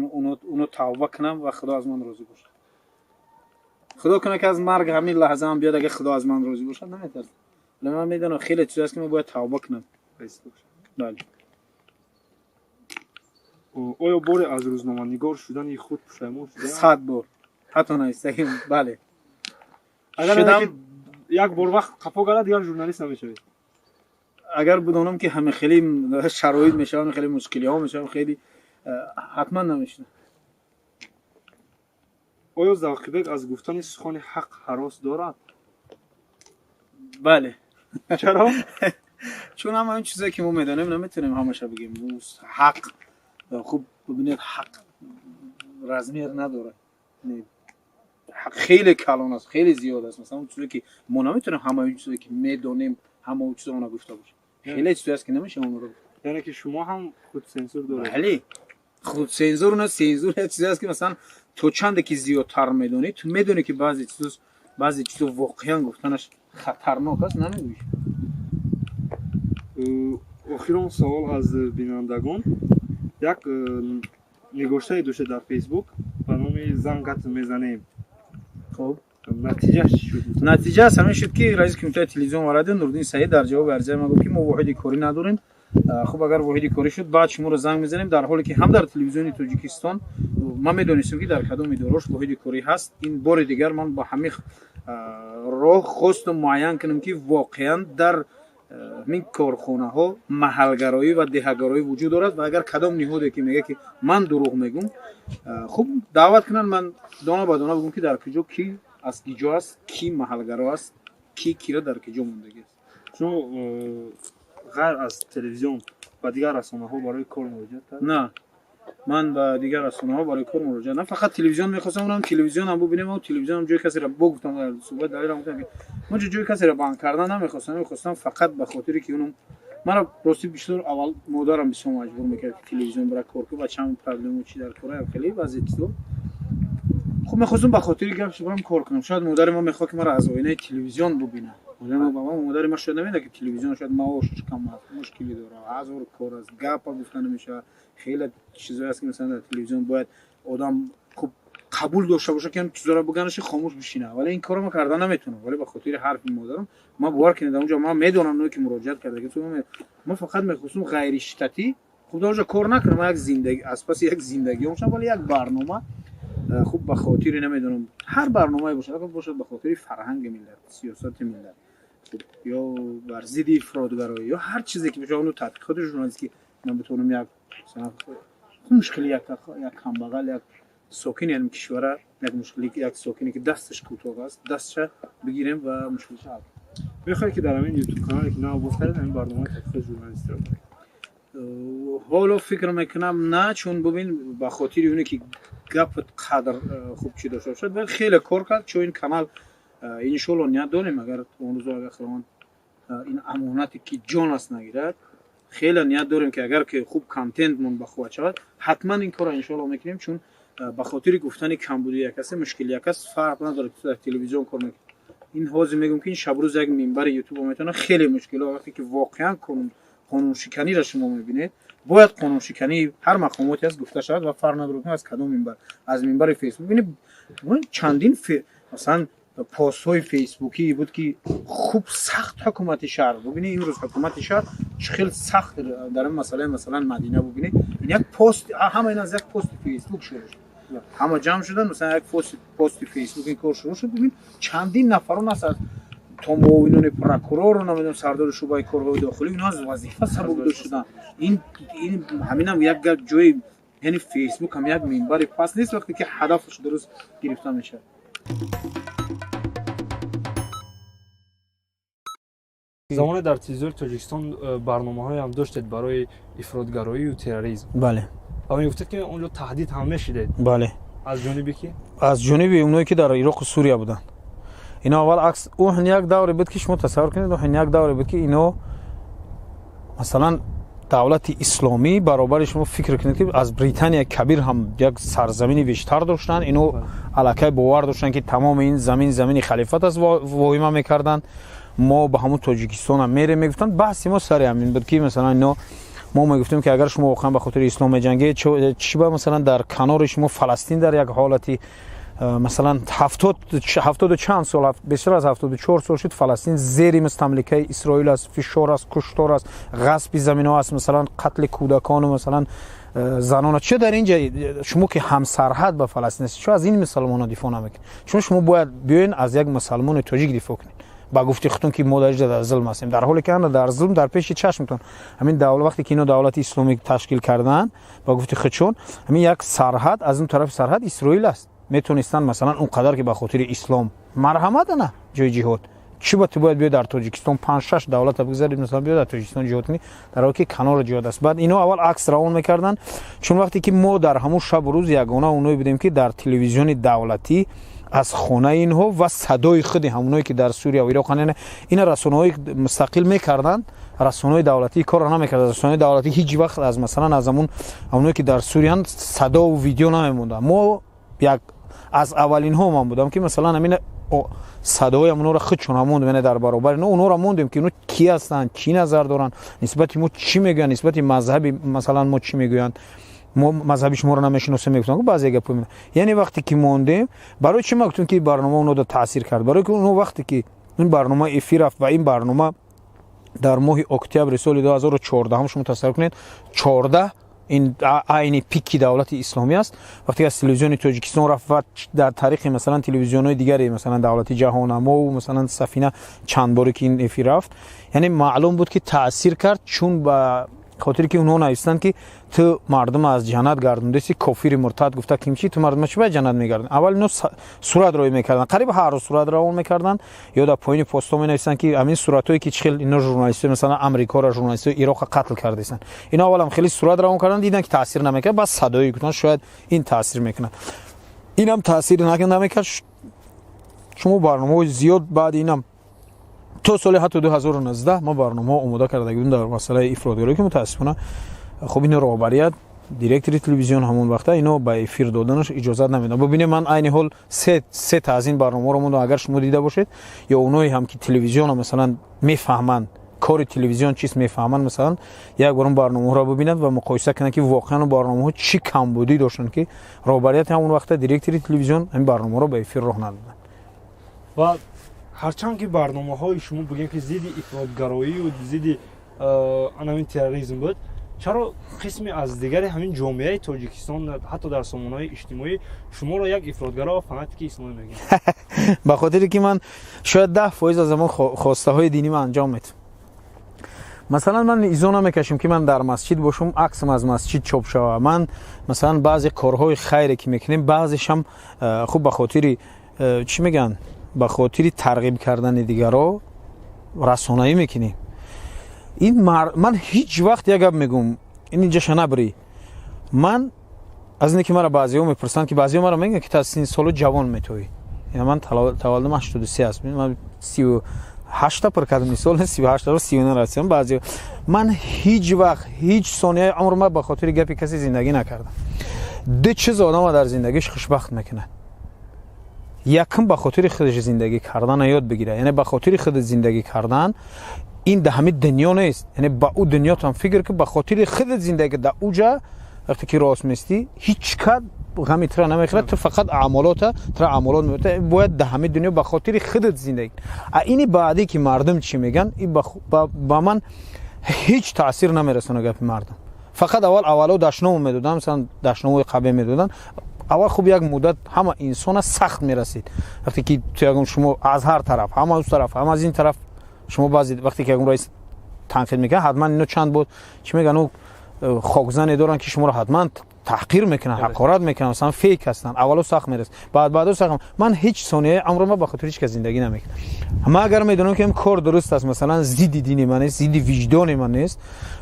оно тавба кунам ва Худо аз ман розӣ бошад. Худо кунад ки аз марг ҳамин лаҳза ҳам биёд, агар Худо аз ман розӣ бошад наметарсам. Вале ман медонам хеле чиз аст ки ман бояд тавба кунам. Бале. Оё боре аз рӯзноманигор шудани худ пушаймон шудаам? 100 бор. Ҳатто наистагим. Бале. Агар як бор вақт қафо гардад, дигар журналист намешавед. Агар бидонам ки ҳама хеле шароит мешавад, хеле мушкилиҳо мешавад, хеле ҳатман намешавам. Оё Завқибек аз гуфтани сухани ҳақ ҳарос дорад? Бале. Чаро? Чун ҳама он чизое ки мо медонем наметавонем ҳамаша бигем. Ҳақ хуб бибинед, ҳақ размер надорад. Ҳақ хеле калон аст, хеле зиёд аст. Масалан он чизе ки мо наметавонем ҳама он чизе ки медонем ҳама он чизо она гуфта бошем. Хеле чизе аст ки намешавад онро гуфт. Яъне ки шумо ҳам худсензур доред? Бале. Худсензур на, сензур як чизе аст ки масалан то чанде ки зиёдтар медонӣ, ту медонӣ ки баъзе чизо воқеан гуфтанаш хатарнок аст, намегӯӣ. Охирон савол аз бинандагон. Як нигоштае доштед дар Фейсбук ба номи «Зангат мезанем». Хуб. Натиҷааш чӣ шуд? Натиҷааш ҳамин шуд ки раиси кумитаи телевизион ва радио Нуриддин Саид дар ҷавоби аризаи ман гуфт ки мо воҳиди корӣ надорем. Хуб, агар воҳиди корӣ шуд, баъд шуморо занг мезанем, дар ҳоле ки ҳам дар телевизиони Тоҷикистон ман медонистам ки дар кадом идорааш воҳиди корӣ ҳаст. Ин бори дигар ман ба ҳамин роҳ хостам муайян кунам ки воқеан дар ҳамин корхонаҳо маҳалгароӣ ва деҳагароӣ вуҷуд дорад ва агар кадом ниҳоде ки мегӯяд, ки ман дурӯғ мегӯм, хуб, даъват кунанд, ман дона ба дона бигӯм, ки дар куҷо ки аз киҷо аст, ки маҳалгаро аст, ки кира дар куҷо мондагӣ аст. Шумо ғайр аз телевизион ба дигар расонаҳо барои кор муроҷиат кард? На, ман ба дигар расонаҳо барои кор муроҷиат на, фақат телевизион мехостам, онам телевизионам бубинем. Телевизионам ҷои касеро бо гуфтам, дар суҳбат далелам гуфтам, ки ман ҷои касеро банд кардан намехостам, мехостам фақат ба хотире ки онам маро рости бисёр аввал модарам бисёр маҷбур мекард, ки телевизион бара кор кун, бачам проблему чи дар кора, хеле баъзе чизо. Хуб, мехостам ба хотири гап барам кор кунам. Шояд модари ман мехоҳад, ки маро аз оинаи телевизион бубинад. Модари ман шояд намедонад, ки телевизион шояд маошаш кам аст, мушкилӣ дорад, ҳазор кор аст, гапа гуфта намешавад, хеле чизое аст, ки масалан дар телевизион бояд одам хуб қабул дошта бошад, ки ҳам чизоро биганаши, хомӯш бишинад. Вале ин корро ман карда наметавонам. Вале ба хотири ҳарфи модарам ман, бовар кунед, онҷо ман медонам, ное ки муроҷиат карда, ман фақат мехостум ғайриштатӣ, хуб, дар онҷо кор накунам, як зиндагӣ аз паси як зиндагӣ бошам, вале як барнома, хуб, ба хотири намедонам, ҳар барномае бошад, бошад, ба хотири фарҳанги миллат, сиёсати миллат ё бар зидди ифротгароӣ ё ҳар чизе ки бошад, ону тадқиқоти журналистӣ, ман битавонам як мушкили як камбағал, як сокини ҳамин кишвара, як мушкили як сокине, ки дасташ кӯтоҳ аст, дастша бигирем ва мушкилиша ҳал. Мехоҳед, ки дар ҳамин ютуб канале, ки нав боз кардед, ҳамин барномаи тадқиқоти журналистиро? Ҳоло фикр мекунам, на, чун бубин, ба хотири оне ки гапат қадр хуб чӣ дошта бошад, бояд хеле кор кард. Чун ин канал, иншоалло, ният дорем, агар он рӯзо, агар Худованд ин амонате, ки ҷон аст, нагирад, хеле ният дорем, ки агар ки хуб контентмон бахувват шавад, ҳатман ин корро иншоалло мекунем. Чун ба хотири гуфтани камбуди як касе, мушкили як кас, фарқ надорад, ки дар телевизион кор мекунад. Ин ҳозир мегӯм, ки ин шабрӯз як минбари ютубо метавонад хеле мушкило, вақте ки воқеан қонуншиканиро шумо мебинед, бояд қонуншикании ҳар мақомоте аст гуфта шавад ва фарқ надорад аз кадом минбар, аз минбари Фейсбук. Бинед, чандин, масалан, постҳои фейсбукӣ буд, ки хуб сахт ҳукумати шаҳр, бубинед, имрӯз ҳукумати шаҳр чӣ хел сахт дар ин масъалаи, масалан, Мадина, бубинед, ин як пост, ҳама ин аз як пости Фейсбук шурӯъ шуд, ҳама ҷамъ шуданд, масалан, як пости Фейсбук ин кор шурӯъ шуд. Бубин, чандин нафарон аст, аз то муовинони прокурору, намедонам, сардори шӯъбаи корҳои дохилӣ, инҳо аз вазифа сабукдор шуданд. Ин ҳаминам як ҷои, яъне Фейсбук ҳам як минбари паст нест, вақте ки ҳадафаш дуруст гирифта мешавад. Замоне дар телевизиони Тоҷикистон барномаҳоеам доштед барои ифротгароию терроризм. Бале. Ва мегуфтед, ки он ҷо таҳдид ҳам мешидед. Бале. Аз ҷониби ки? Аз ҷониби оное, ки дар Ироқу Сурия буданд. Ино аввал акс ӯ як давре буд, ки шумо тасаввур кунед, ӯ як давре буд, ки ино, масалан, давлати исломӣ баробари, шумо фикр кунед, ки аз Британия Кабир ҳам як сарзамини бештар доштанд. Ино аллакай бовар доштанд, ки тамоми ин замин замини халифат аст, воҳима мекарданд. Мо ба ҳамун Тоҷикистонам мерем, мегуфтанд. Баҳси мо сари ҳамин буд, ки масалан ино, мо мегуфтем, ки агар шумо воқеан ба хотири ислом меҷангед, чӣ ба, масалан, дар канори шумо Фаластин дар як ҳолати, масалан, ҳафтоду чанд сол, бештар аз 74 сол шуд, Фаластин зери мустамликаи Исроил аст, фишор аст, куштор аст, ғасби заминҳо аст, масалан, қатли кӯдакону, масалан, занона. Чӣ дар инҷа шумо, ки ҳамсарҳад ба Фаластин аст, чо аз ин мусалмонҳо дифоъ намекунед? Чун шумо бояд биёен аз як мусалмони тоҷик дифоъ кунед, ба гуфти худтон, ки мо дар инҷа дар зулм ҳастем, дар ҳоле ки ана дар зулм дар пеши чашмтон ҳамин давлат. Вақте ки ино давлати исломӣ ташкил карданд, ба гуфти худшон, ҳамин як сарҳад, аз он тарафи сарҳад Исроил аст. Метонистанд, масалан, он қадар ки ба хотири ислом, марҳамат, ана ҷои ҷиҳод. Чӣ ба ту бояд биё дар Тоҷикистон панҷ шаш давлата бигзарӣ, масалан, биё дар Тоҷикистон ҷиҳод кунӣ, дар ҳоле ки канори ҷиҳод аст? Баъд ино аввал акс равон мекарданд, чун вақте ки мо дар ҳамун шабу рӯз ягона оное будем, ки дар телевизиони давлатӣ аз хонаи инҳо ва садои худи ҳамоное, ки дар Сурия ва Ироқ, ина расонаҳои мустақил мекарданд, расонаҳои давлатӣ корро намекард. Расонаҳои давлатӣ ҳеҷ вақт аз, масалан, аз ҳамун ҳамоное, ки дар Суриянд, садову видео намемонданд. Мо як аз аввалинҳо ман будам, ки, масалан, ҳамин садои ҳамонҳоро худшон мондем, яъне дар баробари ино онҳоро мондем, ки ино кӣ ҳастанд, чӣ назар доранд, нисбати мо чӣ мегӯянд, нисбати мазҳаби, масалан, мо чӣ мегӯянд. Мо мазҳаби шуморо намешиносем, мегуфтанд баъзе гапо. Яъне вақте ки мондем, барои чӣ ма гуфтем, ки барнома онҳо таъсир кард? Барои ки онҳо вақте ки ин барнома эфир рафт ва ин барнома дар моҳи октябри соли 2014, шумо тасаввур кунед, 14 Ин айни пики давлати исломӣ аст. Вақте аз телевизиони Тоҷикистон рафт ва дар таърихи, масалан, телевизионҳои дигаре, масалан, давлати Ҷаҳоннамо, масалан, Сафина, чанд боре ки ин эфир рафт, яъне маълум буд, ки таъсир кард, чун ба хотире ки онҳо навистанд, ки ту мардум аз ҷаннат гардондаси, кофири муртад, гуфта ким чи ту мардума чи ба ҷаннат мегардон. Аввал ино сурат роӣ мекарданд, қариб ҳар рӯз сурат равон мекарданд ё дар поёни постҳо менависанд, ки ҳамин суратҳое ки чӣ хел ино журналистои, масалан, Амрикоро, журналистои Ироқро қатл кардастанд. Ино аввалам хеле сурат равон карданд, диданд, ки таъсир намекард, баъд садоӣ гуфтанд, шояд ин таъсир мекунад. Инам таъсир намекард. Шумо барномаҳои зиёд баъди инам то соли ҳатто 2019 мо барномаҳо омода карда будем дар масъалаи ифротгароӣ, ки мутаассифона, хуб, ин роҳбарият, директори телевизион ҳамон вақта ино ба эфир доданаш иҷозат намедод. Бубинед, ман айни ҳол се та аз ин барномаҳоро мондам. Агар шумо дида бошед ё оное ҳам ки телевизионро, масалан, мефаҳманд, кори телевизион чист мефаҳманд, масалан, як бор он барномаҳоро бубинанд ва муқоиса кунанд, ки воқеан барномаҳо чӣ камбудӣ доштанд, ки роҳбарияти ҳамон вақта, директори телевизион ҳамин барномаҳоро ба эфир роҳ надоданд. Ва ҳарчанд ки барномаҳои шумо, бигем, ки зидди ифротгароию зидди анамин терроризм буд, чаро қисме аз дигари ҳамин ҷомеаи Тоҷикистон, ҳатто дар сомонаҳои иҷтимоӣ, шуморо як ифротгаро ва фанатики исломӣ мегӯянд? Ба хотире ки ман шояд 10% аз ҳамон хостаҳои динӣ ман анҷом медиҳам. Масалан, ман изо намекашем, ки ман дар масҷид бошам, аксам аз масҷид чоп шава. Ман, масалан, баъзе корҳои хайре ки мекунем, баъзешам, хуб, ба хотири чӣ мегӯянд, ба хотири тарғиб кардани дигаро расонаӣ мекунем. Ин ман ҳеҷ вақт, як гап мегӯм, ин инҷаша набирӣ. Ман аз ине ки мара баъзеҳо мепурсанд, ки баъзеҳо мара мегӯянд, ки та синни соло ҷавон метоӣ. Ман таваллудам 83 аст, ман 38-та пур кардам, мисол, 38-та, 39 расидам. Баъзеҳо, ман ҳеҷ вақт, ҳеҷ сонияи умр ба хотири гапи касе зиндагӣ накардам. Ду чиз одама дар зиндагиш хушбахт мекунад. Якум, ба хотири худаш зиндагӣ кардана ёд бигирад, яъне ба хотири худат зиндагӣ кардан ин да ҳамин дунё нест, яъне ба ӯ дунётам фикр ки ба хотири худат зиндагӣ. Да уҷа вақте ки рост местӣ, ҳеҷ кад ғами тура намехӯрад, ту фақат аъмолота, тура аъмолот меота. Бояд да ҳамин дунё ба хотири худат зиндагӣ. А ини баъдӣ, ки мардум чӣ мегӯянд, ин ба ман ҳеҷ таъсир намерасона, гапи мардум. Фақат аввал аввало дашному медоданд, масалан, дашномои қабе медоданд аввал. Хуб, як муддат ҳама инсона сахт мерасид, вақте ки ту ягон, шумо аз ҳар тараф, ҳам аз тараф, ҳам аз ин тараф, шумо баъзе вақте ки ягон раис танқид мекунад, ҳатман ино чанд буд, чӣ мегӯянд, хокзане доранд, ки шуморо ҳатман таҳқир мекунанд, ҳақорат мекунанд, масалан, фейк ҳастанд. Аввало сахт мерасид, баъд баъдо сахт. Ман ҳеҷ сонияи умрама ба хотири ҳеҷ кас зиндагӣ намекунам. Ман агар медонам, ки кор дуруст аст, масалан, зидди дини ман нест, зидди виҷдони ман нест,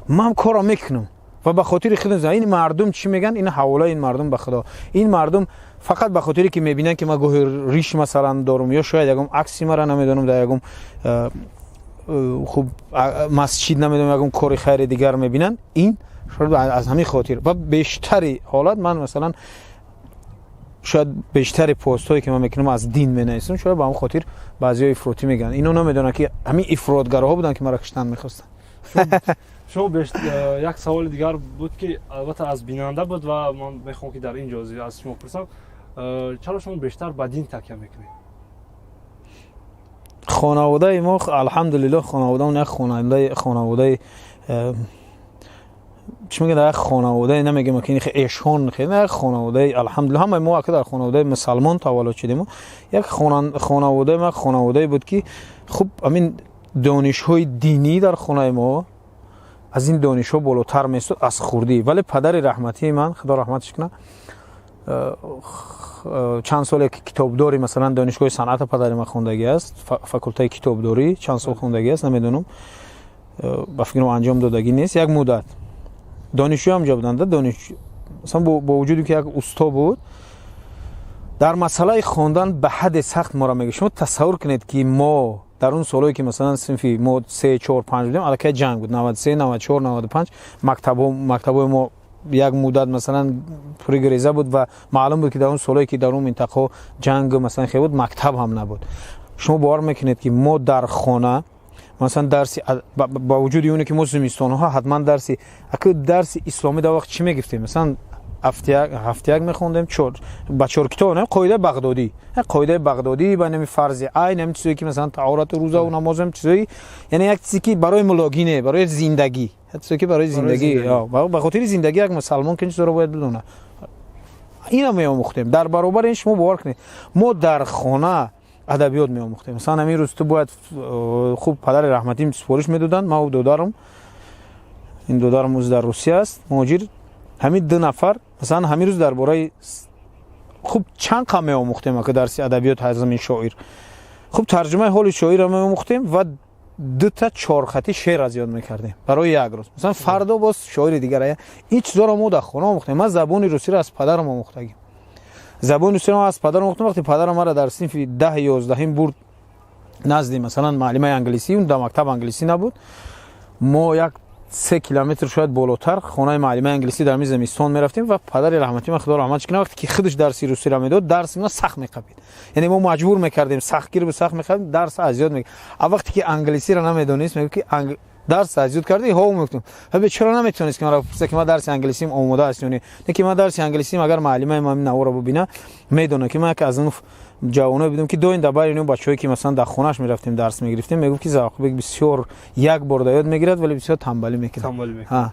ман корро мекунам ва ба хотири худам. Ин мардум чӣ мегӯянд, ин ҳаволаи ин мардум ба Худо. Ин мардум фақат ба хотире ки мебинанд, ки ман гоҳи риш, масалан, дорум ё шояд ягон акси мара, намедонам, дар ягон хуб масҷид, намедонам, ягон кори хайри дигар мебинанд, ин шояд аз ҳамин хотир. Ва бештари ҳолат ман, масалан, шояд бештари постҳое ки ман мекунам, аз дин менависам, шояд ба ҳамон хотир баъзеҳо ифротӣ мегӯянд. Ино намедонанд, ки ҳамин ифротгароҳо буданд, ки маро киштан мехостанд. Шумо як саволи дигар буд, ки албатта аз бинанда буд ва ман мехоҳам, ки дар ин ҷо аз шумо пурсам: чаро шумо бештар ба дин такя мекунед? Хонаводаи мо, алҳамдулиллоҳ, хонаводаон як хонаводаи, чӣ мегӯяд, як хонаводаи, намегӯям ки эшон, як хонаводаи, алҳамдулиллоҳ, ҳамаи мо дар хонаводаи мусалмон таваллуд шудем. Як хонаводаи мо хонаводае буд, ки хуб, ҳамин донишҳои динӣ дар хонаи мо аз ин донишҳо болотар месуд аз хурдӣ. Вале падари раҳматии ман, Худо раҳматиш кунад, чанд соле ки китобдори, масалан, донишгоҳи санъата падари ман хондагӣ аст, факултаи китобдорӣ чанд сол хондагӣ аст, намедонам, ба фикрам, анҷом додагӣ нест. Як муддат донишҷӯ ҳам ҷо буданд. Масалан, бо вуҷуде ки як усто буд, дар масъалаи хондан ба ҳадде сахт моро мегӯ. Шумо тасаввур кунед, ки мо дар он солҳое ки, масалан, синфи мо се, чор, панҷ будем, аллакай ҷанг буд, 93, 94, 95, мактабҳои мо як муддат, масалан, пури гиреза буд ва маълум буд, ки дар он солҳое ки дар он минтақаҳо ҷанг, масалан, хел буд, мактаб ҳам набуд. Шумо бовар мекунед, ки мо дар хона, масалан, дарси, ба вуҷуди оне ки мо зимистонҳо ҳатман дарси, ака, дарси исломӣ дар вақт чӣ мегирифтем, масалан. ҳафтяк мехондем, ба чор китоб, қоидаи бағдодӣ, қоидаи бағдодӣ ба нами фарзи айн, ҳамин чизое ки масалан таҳорату рӯзаву намоз, ҳамин чизои, яъне як чизе ки барои мулогӣ не, барои зиндагӣ, як чизе ки барои зиндагӣ, ба хотири зиндагӣ як мусалмон ки ин чизоро бояд бидонад. Ина меомӯхтем. Дар баробари ин, шумо бовар кунед, мо дар хона адабиёт меомӯхтем. Масалан, ҳамин рӯз ту бояд хуб, падари раҳматим супориш медоданд, ман додарам, ин додарам ӯз дар Русия аст, муҳоҷир, ҳамин ду нафар, масалан, ҳамин рӯз дар бораи хуб чанд қам меомӯхтем, ака, дарси адабиёт, ҳазмин шоир, хуб, тарҷумаи ҳоли шоирро меомӯхтем ва дута чорхати шеър аз ёд мекардем барои як рӯз. Масалан, фардо боз шоири дигар. Ин чизоро мо дар хона омӯхтем. Ман забони русиро аз падарам омӯхтагим. Забони русиро аз падарам омӯхтам. Вақте падарам мара дар синфи 10-11-м бурд назди, масалан, муаллимаи англисӣ, он дар мактаб англисӣ набуд, мо як 3 километр шояд болотар хонаи муаллимаи англисӣ дар ҳамин зимистон мерафтем ва падари раҳматӣ ман, худо раҳматш кунад, вақте ки худаш дарси русиро медод, дарси ма сахт меқапид, яъне мо маҷбур мекардем, сахтгир бу, сахт меқапид, дарс аз ёд мекард. А вақте ки англисиро намедонист, мегуфт ки дарс аз ёд кардӣ? Ҳо, мегуфтам. Чаро наметавонист ки маро пурса ки ман дарси англисим омода аст ё не? Не ки ман дарси англисим, агар муаллимаи ман наворо бубина, медонад ки ман яке аз он ҷавоное будем ки доим дар байни бачаҳое ки, масалан, дар хонааш мерафтем, дарс мегирифтем, мегуфт ки Завқбек бисёр як бор да ёд мегирад, вале бисёр тамбалӣ мекунад.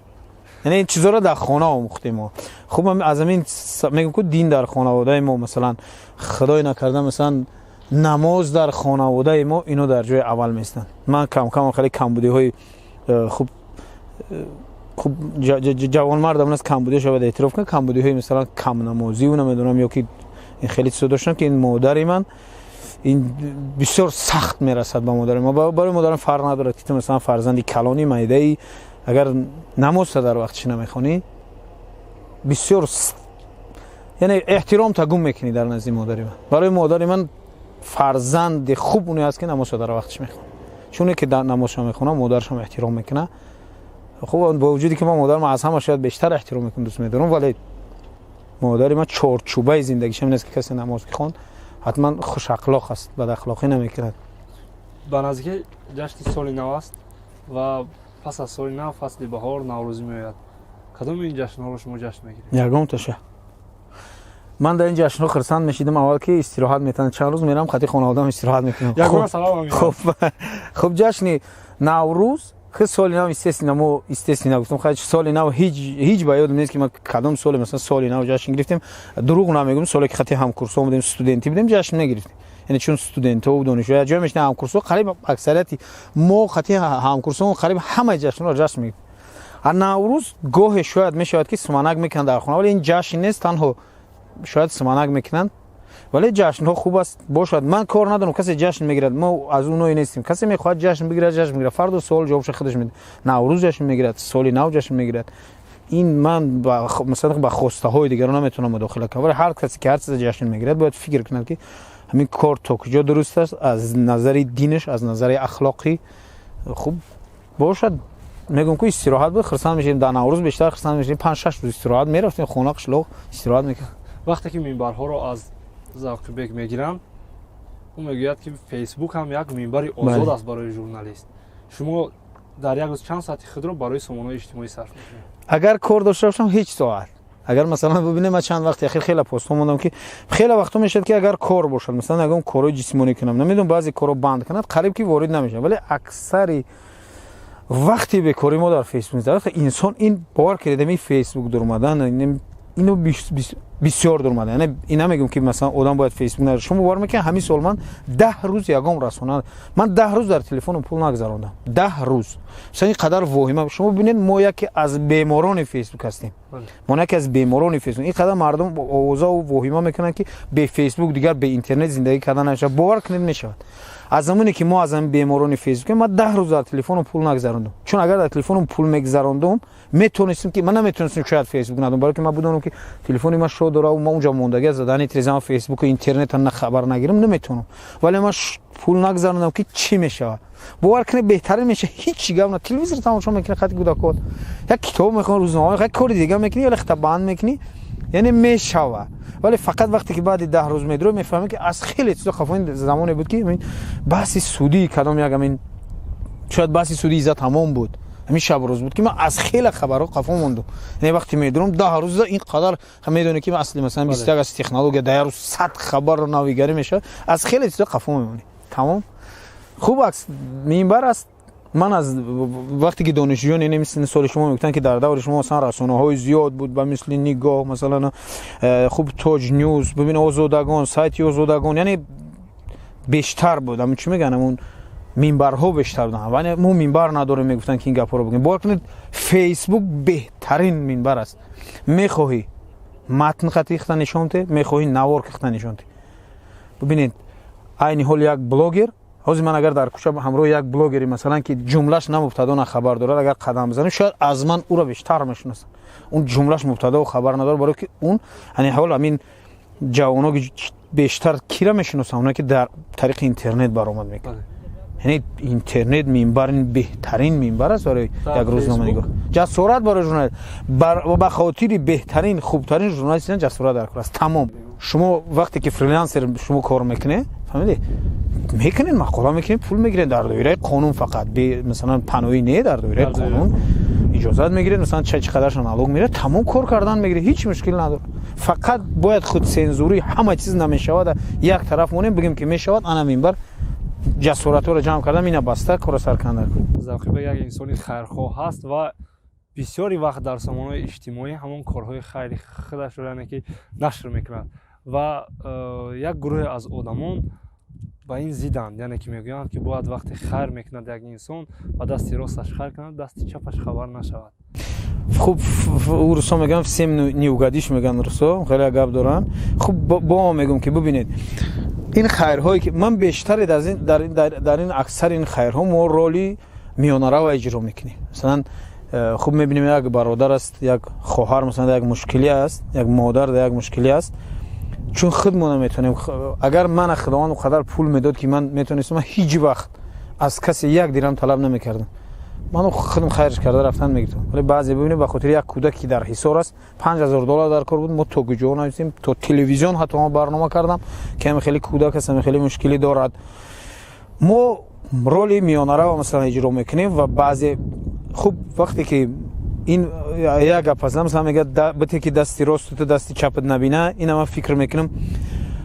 Яъне ин чизоро дар хона омӯхтем мо. Хуб, аз ҳамин мегӯм ку, дин дар хонаводаи мо, масалан, худой накарда, масалан, намоз дар хонаводаи мо, ино дар ҷои аввал местанд. Ман камкам хеле камбудиҳои хуб, хуб, ҷавонмардам аст, камбудиҳо шавад эътироф кунад, камбудиҳои, масалан, камнамозиву намедонам ё ки ин хеле чизо доштам, ки ин модари ман, ин бисёр сахт мерасад ба модари ман. Барои модарам фарқ надорад, ки ту, масалан, фарзанди калони майдаи, агар намозта дар вақтиш намехонӣ, бисёр, яъне эҳтиромта гум мекунӣ дар назди модари ман. Барои модари ман фарзанди хуб уне аст, ки намозша дар вақтиш мехонад, чуне ки намозша мехонад, модарашам эҳтиром мекунад. Хуб, бо вуҷуде ки ман модарам аз ҳама шояд бештар эҳтиром мекунам, дӯст медорам, вале модари ман чорчӯбаи зиндагишам ин аст, ки касе намоз ки хонд, ҳатман хушахлоқ аст, бадахлоқӣ намекунад. Ба наздикӣ ҷашни соли нав аст ва пас аз соли нав фасли баҳор, Наврӯзӣ меояд. Кадоми ин ҷашнҳоро шумо ҷашн мегиред? Ягонташа. Ман дар ин ҷашнҳо хурсанд мешидам аввал, ки истироҳат метавонам, чанд рӯз мерам хати хонаводаам, истироҳат мекунам. Хуб, ҷашни Наврӯз, хи соли нав, естественно, мо, естественно, гуфтам, хай, соли нав ҳеҷ ба ёдам нест, ки ма кадом соли, масалан, соли нав ҷашн гирифтем. Дурӯғ намегӯм, соле ки хати ҳамкурсҳо будем, студентӣ будем, ҷашн мегирифтем. Яъне чун студентҳо донишҷӯ як ҷой мешинем, ҳамкурсҳо, қариб аксарияти мо хати ҳамкурсҳо қариб ҳамаи ҷашнҳоро ҷашн мегирифтем. А Наврӯз гоҳе шояд мешавад, ки суманак мекунанд дар хона, вале ин ҷашн нест, танҳо шояд суманак мекунанд. Вале ҷашнҳо хуб аст бошад. Ман кор надорам, касе ҷашн мегирад, мо аз оное нестем. Касе мехоҳад ҷашн бигирад, ҷашн мегирад, фардо суол ҷавобша худаш медиҳад. Наврӯз ҷашн мегирад, соли нав ҷашн мегирад, ин ман, масалан, ба хостаҳои дигарон наметавонам мудохила кунам. Вале ҳар касе ки ҳар чиза ҷашн мегирад, бояд фикр кунад, ки ҳамин кор то куҷо дуруст аст аз назари динаш, аз назари ахлоқӣ. Хуб бошад, мегӯм ку, истироҳат буд, хурсанд мешидем. Дар Наврӯз бештар хурсанд мешидем, 5-6 рӯз истироҳат мерафтем, хона, қишлоқ истироҳат мекардем. Вақте ки минбарҳоро аз Завқибек мегиранд, ӯ мегӯяд, ки Фейсбук ҳам як минбари озод аст барои журналист. Шумо дар як рӯз чанд соати худро барои сомонаҳои иҷтимоӣ сарф мекунед? Агар кор дошта бошам, ҳеҷ соат. Агар, масалан, бибинем, ман чанд вақти ахир хеле постҳо мондам, ки хеле вақтҳо мешавад, ки агар кор бошад, масалан, ягон корҳои ҷисмонӣ кунам, намедонам, баъзе корҳо банд кунад, қариб ки ворид намешавам. Вале аксари вақти бекорӣ мо дар Фейсбук. Инсон ин, бовар кунед, ами Фейсбук дуромадан, ино бисёр дуромада. Яъне ин намегӯм, ки, масалан, одам бояд Фейсбук надошт. Шумо бовар мекунед, ҳамин сол ман 10 рӯз ягон расона, ман 10 рӯз дар телефоном пул нагзарондам. 10 рӯз, масалан, ин қадар воҳима. Шумо бибинед, мо яке аз беморони Фейсбук ҳастем, мо яке аз беморони Фейсбук. Ин қадар мардум овозаву воҳима мекунанд, ки бе Фейсбук, дигар бе интернет зиндагӣ кардан намешавад. Бовар кунед, мешавад. Аз замоне ки мо аз ҳамин беморони Фейсбук, ман 10 рӯз дар телефоном пул нагзарондам, чун агар дар телефоном пул мегзарондум, метонистем ки ман наметонистем шояд Фейсбук надом, барое ки ман будонам, ки телефони ман шо дора, ман унҷа мондагӣ аз задани трезам Фейсбуку интернета на хабар нагирам, наметонам. Вале ман пул нагзарондам, ки чӣ мешавад. Бовар кунед, беҳтарин меша. Ҳеҷ гап на, телевизор тамошо мекунӣ хати кӯдакот, як китоб мехонӣ, рӯзнома, як кори дига мекунӣ, ё лахта банд мекунӣ, яъне мешава. Вале фақат вақте ки баъди 10 рӯз медурӣ, мефаҳмӣ, ки аз хеле чизо хафоин. Замоне буд, ки баҳси судии кадом як, амин, шояд баҳси судии Иззат ҳамон буд. Ҳамин шабу рӯз буд, ки ман аз хеле хабарҳо қафо мондум. Яъне вақте медурам 10 рӯза ин қадар медонӣ, ки асли масалан 21 аст, технология дар як рӯз 100 хабарро навигарӣ мешавад, аз хеле чизо қафо мемонӣ. Тамом. Хуб, акс минбар аст. Ман аз вақте ки донишҷӯён, яъне мисли соли шумо, мегуфтанд, ки дар даври шумо масалан расонаҳои зиёд буд, ба мисли Нигоҳ, масалан, хуб, Тоҷ Ньюз, бибин, Озодагон, сайти Озодагон, яъне бештар буд. Ҳамун чӣ мегӯянд, ҳамун минбарҳо бештар буданд. Вале мо минбар надорем, мегуфтанд, ки ин гапҳоро бигӯем. Бовар кунед, Фейсбук беҳтарин минбар аст. Мехоҳӣ матн хати хта нишон те, мехоҳӣ навор хта нишон те. Бибинед, айни ҳол як блогер, ҳозир ман агар дар кӯча ҳамроҳи як блогери, масалан, ки ҷумлаш на мубтадо, на хабар дорад, агар қадам бизанем, шояд аз ман ӯро бештар мешиносанд. Он ҷумлаш мубтадову хабар надорад, барое ки он ани ҳол ҳамин ҷавоно бештар кира мешиносанд? Оное ки дар тариқи интернет баромад мекунад. Яъне интернет минбар, беҳтарин минбар аст барои як рӯзноманигор. Ҷасорат барои журналист, ба хотири беҳтарин, хубтарин журналист ҷасорат дар кор аст. Тамом. Шумо вақте ки фрилансер шумо кор мекунед, фаҳмидед, мекунед, мақола мекунед, пул мегиред дар доираи қонун, фақат масалан паноҳӣ не, дар доираи қонун иҷозат мегиред, масалан, чӣ қадарша налог мерад, тамом, кор кардан мегиред, ҳеҷ мушкил надорад. Фақат бояд худсензурӣ, ҳама чиз намешавад, як тараф монем, бигем, ки мешавад. Ана минбар ҷасоратҳоро ҷамъ кардам, ина баста кора сар канда. Завқибек як инсони хайрхоҳ ҳаст ва бисёри вақт дар сомонаҳои иҷтимоӣ ҳамон корҳои хайри худашро, яъне ки, нашр мекунад ва як гурӯҳе аз одамон ба ин зиданд, яъне ки мегӯянд, ки бояд вақте хайр мекунад як инсон, ба дасти росташ хайр кунад, дасти чапаш хабар нашавад. Хуб, русо мегӯянд, всем не угодишь, мегӯянд русо, хеле гап доранд. Хуб, бо мегӯм, ки бибинед, ин хайрҳое ки ман бештаре дар ин аксари ин хайрҳо мо роли миёнарава иҷро мекунем. Масалан, хуб, мебинем, як бародар аст, як хоҳар, масалан, як мушкилӣ аст, як модар як мушкилӣ аст. Чун худ мо наметавонем, агар мана Худованд он қадар пул медод, ки ман метавонистам, ман ҳеҷ вақт аз касе як дирам талаб намекардам, ман худам хайрш карда рафтан мегирифтам. Вале баъзе, бибинед, ба хотири як кӯдак, ки дар Ҳисор аст, 5000 доллар дар кор буд. Мо то куҷо нависем, то телевизион ҳатто ма барнома кардам, ки ҳами хеле кӯдак аст, ҳами хеле мушкилӣ дорад. Мо роли миёнарава, масалан, иҷро мекунем ва баъзе, хуб, вақте ки ин як гап аст, масалан, мегӯяд, бите, ки дасти росту дасти чапат набина. Ина ман фикр мекунам,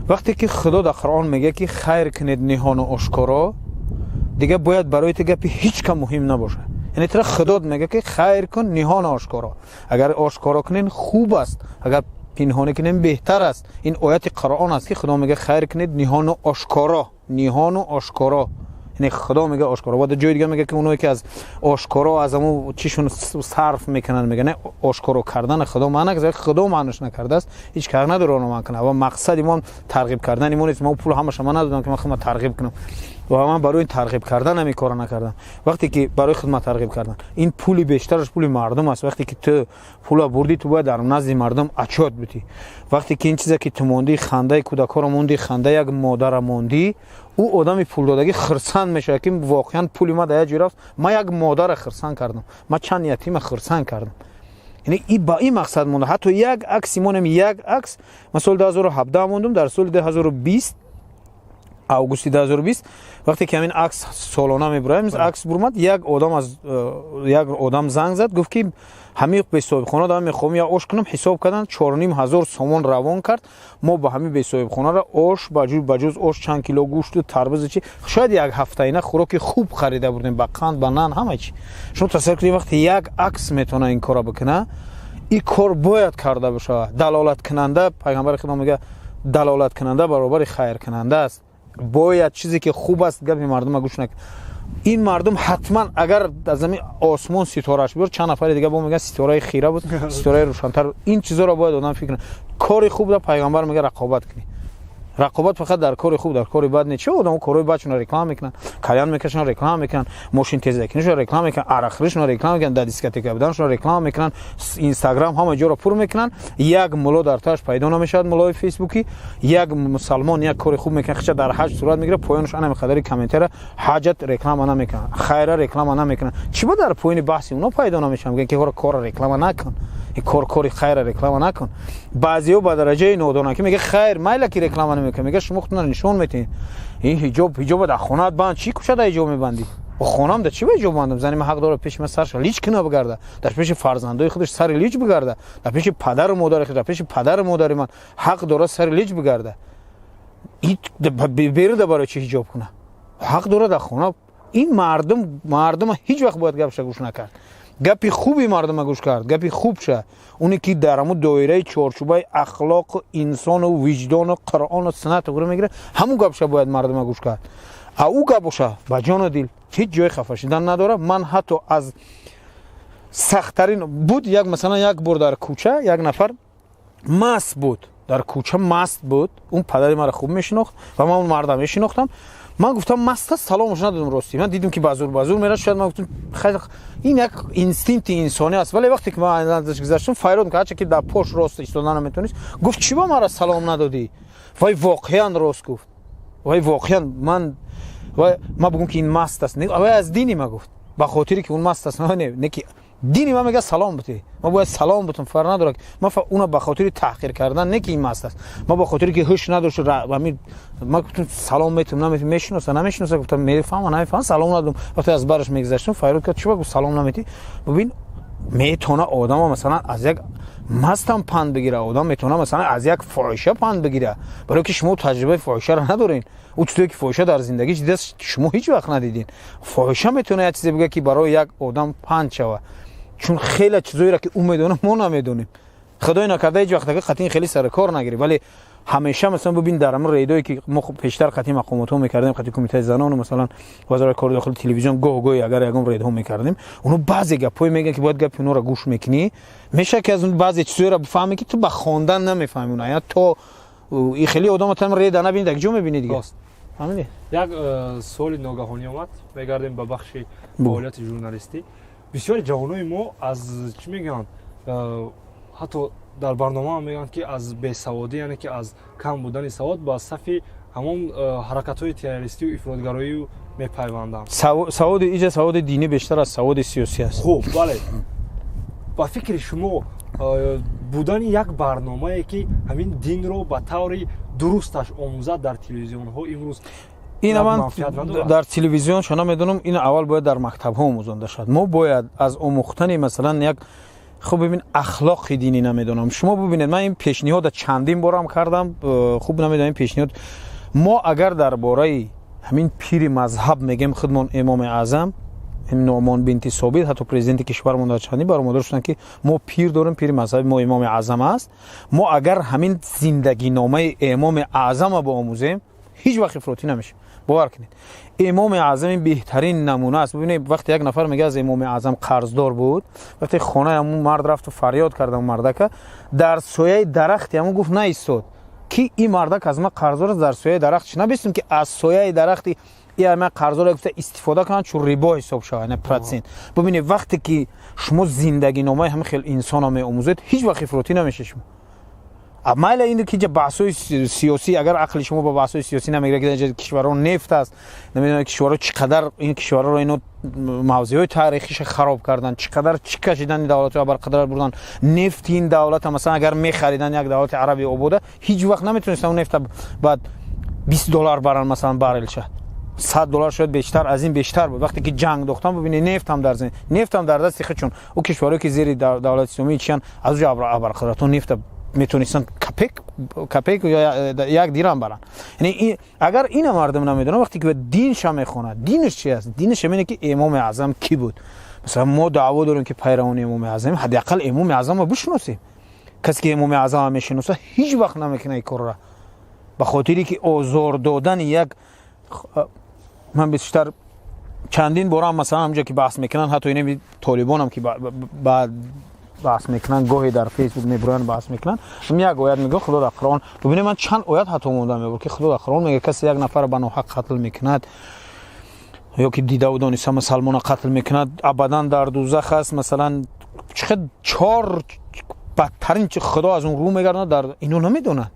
вақте ки Худо дар Қуръон мегӯяд, ки хайр кунед ниҳону ошкоро, дига бояд барои ту гапи ҳеҷ кам муҳим набошад. Яъне тра Худот мегӯяд, ки хайр кун ниҳону ошкоро. Агар ошкоро кунен, хуб аст, агар пинҳонӣ кунем, беҳтар аст. Ин ояти Қуръон аст, ки Худо мегӯяд: хайр кунед ниҳону ошкоро, ниҳону ошкоро. Яъне Худо мегӯяд ошкоро ва дар ҷои дигар мегӯяд, ки оное ки аз ошкоро аз ҳамун чишон сарф мекунанд, мегӯяд, не, ошкоро кардана Худо маъна накарда. Худо маънош накардааст, ҳеҷ кар надора оно маъна кунад. Ва мақсади мо тарғиб кардани мо нест. Мо пул ҳамаша ман надодам, ки ман худма тарғиб кунам, ва ман барои тарғиб кардан ҳамин кора накардам. Вақте ки барои хидмат тарғиб кардан, ин пули бештараш пули мардум аст. Вақте ки ту пула бурдӣ, ту бояд дар назди мардум отчёт бутӣ. Вақте ки ин чизе ки ту мондӣ, хандаи кӯдакҳоро мондӣ, хандаи як модара мондӣ, ӯ одами пулдодагӣ хирсанд мешавад, ки воқеан пули ма дар як ҷой рафт, ман як модара хирсанд кардам, ман чанд ятима хирсанд кардам. Яъне ба ин мақсад монда. Ҳатто як акси монем, як акс ман соли 2017 мондум, дар соли 2020, августи 2020, вақте ки ҳамин акс солона мебураем, акс бурмад, як одам аз як одам занг зад, гуфт, ки ҳамин бесоҳибхона дорам, мехоҳам як ош кунам. Ҳисоб кардан, 4500 сомон равон кард. Мо ба ҳамин бесоҳибхонаро ош, ба ҷуз ош, чанд кило гӯшту тарбузу чи, шояд як ҳафтаина хӯроки хуб харида бурдем, ба қанд, ба нан, ҳама чи. Шумо тасаввур кунед, вақте як акс метавона ин корро бикуна, ин кор бояд карда бишавад. Далолаткунанда, пайғамбари Худо мегӯяд, далолаткунанда баробари хайркунанда аст. Бояд чизе ки хуб аст, гапи мардума гӯш накун. Ин мардум ҳатман, агар аз ами осмон ситораш биёр, чанд нафари дига бо мегӯянд, ситораи хира буд, ситораи рӯшантар. Ин чизоро бояд одам фикр кунад. Кори хуб да, пайғамбар мегӯяд, рақобат кунӣ. Рақобат фақат дар кори хуб, дар кори бад не. Чӣ одамо корҳои бадшонро реклама мекунанд? Кальян мекашанд, реклама мекунанд, мошин тезакунишро реклама мекунанд, арақхӯришонро реклама мекунанд, дар дискотека буданашонро реклама мекунанд, Инстаграм ҳама ҷоро пур мекунанд. Як мулло дар тааш пайдо намешавад, муллои фейсбукӣ. Як мусалмон як кори хуб мекунад, хича дар ҳаҷ сурат мегирад, поёнаш анами қадари комментара, ҳаҷат реклама намекунанд, хайра реклама намекунанд. Чӣ ба дар поёни баҳси оно пайдо намешаванд, мегӯянд, ки ҳора кора реклама накун, ин кор кори хайра реклама накун. Баъзеҳо ба дараҷаи нодонанд, ки мега, хайр, майла, ки реклама намекунад, мега, шумо худтонро нишон метиҳед. Ин ҳиҷоб, ҳиҷоба дар хонаат банд, чӣ кушада ҳиҷоб мебандӣ? Хонам да чӣ ба ҳиҷоб бандам? Зани ман ҳақ дорад пеши ман сарша лич кина бигарда, дар пеши фарзандои худаш сари лич бигарда, дар пеши падару модари худ, дар пеши падару модари ман ҳақ дорад сари лич бигарда. Беруда барои чӣ ҳиҷоб куна? Ҳақ дорад дар хона. Ин мардума ҳеҷ вақт бояд гапша гӯш накард. Гапи хуби мардума гӯш кард, гапи хубша, оне ки дар ҳамун доираи чорчӯбаи ахлоқу инсону виҷдону Қуръону суннат туғри мегирад, ҳамун гапша бояд мардума гӯш кард. А ӯ гап боша, ба ҷону дил, ҳеҷ ҷои хафа шудан надорад. Ман ҳатто аз сахттарин буд, як, масалан, як бор дар кӯча як нафар маст буд, дар кӯча маст буд. Он падари маро хуб мешинохт ва ман он марда мешинохтам. Ман гуфтам, маст аст, саломаш надодам. Ростӣ, ман дидам, ки ба зур мерад. Шояд ман гуфтам, ин як инстинкти инсонӣ аст. Вале вақте ки ман азаш гузаштам, фарёд кард, ҳарча ки дар пош рост истода наметонист, гуфт: «Чӣ ба маро салом надодӣ?» Вай воқеан рост гуфт. Вай воқеан, ман ма бугум, ки ин маст аст, вай аз дини ма гуфт, ба хотире ки он маст аст, не ки дини ма мега салом бутӣ, ма бояд салом бутам. Фарқ надорад. Ма уна ба хотири таҳқир кардан не, ки ин маст аст, ма ба хотире ки ҳуш надошт, ма гуфтам, салом метум, наметум, мешиноса, намешиноса, гуфтам, мефаҳма, намефаҳма, салом надодам. Вақте аз бараш мегузаштам, фарёд кард: «Чӣ ба салом наметӣ?» Бибин, метавона одама, масалан, аз як мастам панд бигира, одам метавона, масалан, аз як фоҳиша панд бигира, барое ки шумо таҷрибаи фоҳишаро надорен. Ӯ чизое ки фоҳиша дар зиндагиш дидааст, шумо ҳеҷ вақт надидин. Фоҳиша метавона як чизе бига, ки барои як одам панд шава, чун хеле чизоеро, ки ӯ медонад, мо намедонем. Худои накарда, ҳеҷ вақт ага қатъин хеле сари кор нагирӣ, вале ҳамеша, масалан, бубин, дар ҳамин рейдое, ки мо пештар қатъи мақомотҳо мекардем, қатъи кумитаи занону, масалан, вазорати кори дохили, телевизион, гоҳ гоҳи агар ягон рейдҳо мекардем, оно баъзе гапҳое мегӯянд, ки бояд гапи онҳоро гӯш мекунӣ, мешавад, ки аз он баъзе чизоеро бифаҳмӣ, ки ту ба хондан намефаҳмӣ уна. Я то и хеле одама там рейда набинӣ, дар ҷо мебинӣ дига. Фаҳмидӣ? Як суоли ногаҳонӣ омад. Мегардем ба бахши фаъолияти журналистӣ. Бисёри ҷавонои мо аз чӣ мегӯянд, ҳатто дар барномаам мегӯянд, ки аз бесаводӣ, яъне ки аз кам будани савод, ба сафи ҳамон ҳаракатҳои террористию ифротгароию мепайванданд. Саводи иҷа саводи динӣ бештар аз саводи сиёсӣ аст. Хуб, бале, ба фикри шумо, будани як барномае, ки ҳамин динро ба таври дурусташ омӯзад, дар телевизионҳо имрӯз Ина ман дар телевизион шона медонам. Ин аввал бояд дар мактабҳо омӯзонда шавад. Мо бояд аз омӯхтани, масалан, як, хуб, бибин, ахлоқи динӣ, намедонам, шумо бубинед, ман ин пешниҳода чандин борам кардам. Хуб, намедонам, ин пешниҳод мо агар дар бораи ҳамин пири мазҳаб мегем худмон, Имоми Аъзам Нуъмон бинти Собит, ҳатто президенти кишвармон дар чандин баромадор шуданд, ки мо пир дорем, пири мазҳаби мо Имоми Аъзам аст. Мо агар ҳамин зиндагиномаи Имоми Аъзама боомӯзем, ҳеҷ вақт ифротӣ намешем. Бовар кунед, Имоми Аъзам ин беҳтарин намуна аст. Бибинед, вақте як нафар мега, аз Имоми Аъзам қарздор буд, вақте хонаи ҳамун мард рафту фарёд кард, ҳамун мардака дар сояи дарахти ҳамун гуфт, наистод, ки ин мардак аз ман қарздор аст, дар сояи дарахт чи набистум, ки аз сояи дарахти ман қарздор гуфта истифода кунанд, чун рибо ҳисоб шавад, не процент. Бибинед, вақте ки шумо зиндагиномаи ҳамин хел инсонро меомӯзед, ҳеҷ вақт ифротӣ намешед шумо. Майла, ин ки баҳсҳои сиёсӣ, агар ақли шумо ба баҳсҳои сиёсӣ намегирад, ки кишварҳо нефт аст, намедонам, кишварҳо чӣ қадар, ин кишварҳоро ино мавзеъҳои таърихиша хароб кардан, чӣ қадар чӣ кашидан, давлатҳо барқадар бурдан нефти ин давлата. Масалан, агар мехаридан як давлати араби обода, ҳеҷ вақт наметонистан нефта баъд 20 доллар баран, масалан, баррелша 100 доллар, шояд бештар аз ин бештар буд. Вақте ки ҷанг дохтан, бибинед, нефтам дар нефтам дар дасти худшон. Ӯ кишварҳое, ки зери давлати исломии чиян, аз ҷо абарқудратҳо нефта метонистанд копек копек ё як дирам баранд. Яъне агар ина мардум намедонад, вақте ки динша мехонад, динаш чи аст? Динаш ҳамине, ки Имоми Аъзам кӣ буд. Масалан, мо даъво дорем, ки пайравони Имоми Аъзам, ҳадди ақал Имоми Аъзамро бишиносем. Касе ки Имоми Аъзамро мешиноса, ҳеҷ вақт намекунад ин корро, ба хотире ки озор додани як. Ман бештар чандин борам, масалан, ҳамҷо ки баҳс мекунанд, ҳатто инами толибонам, ки баҳс мекунанд, гоҳе дар Фейсбук мебуроянд, баҳс мекунанд, як оят мегӯ, Худо дар Қуръон. Бубинед, ман чанд оят ҳатто монда мебур, ки Худо дар Қуръон мега, касе як нафарро ба ноҳақ қатл мекунад ё ки дидаву дониста мусалмона қатл мекунад, абадан дар дузах аст. Масалан, чӣ чор бадтарин, Худо аз он рӯ мегардонад. Дар ино намедонанд.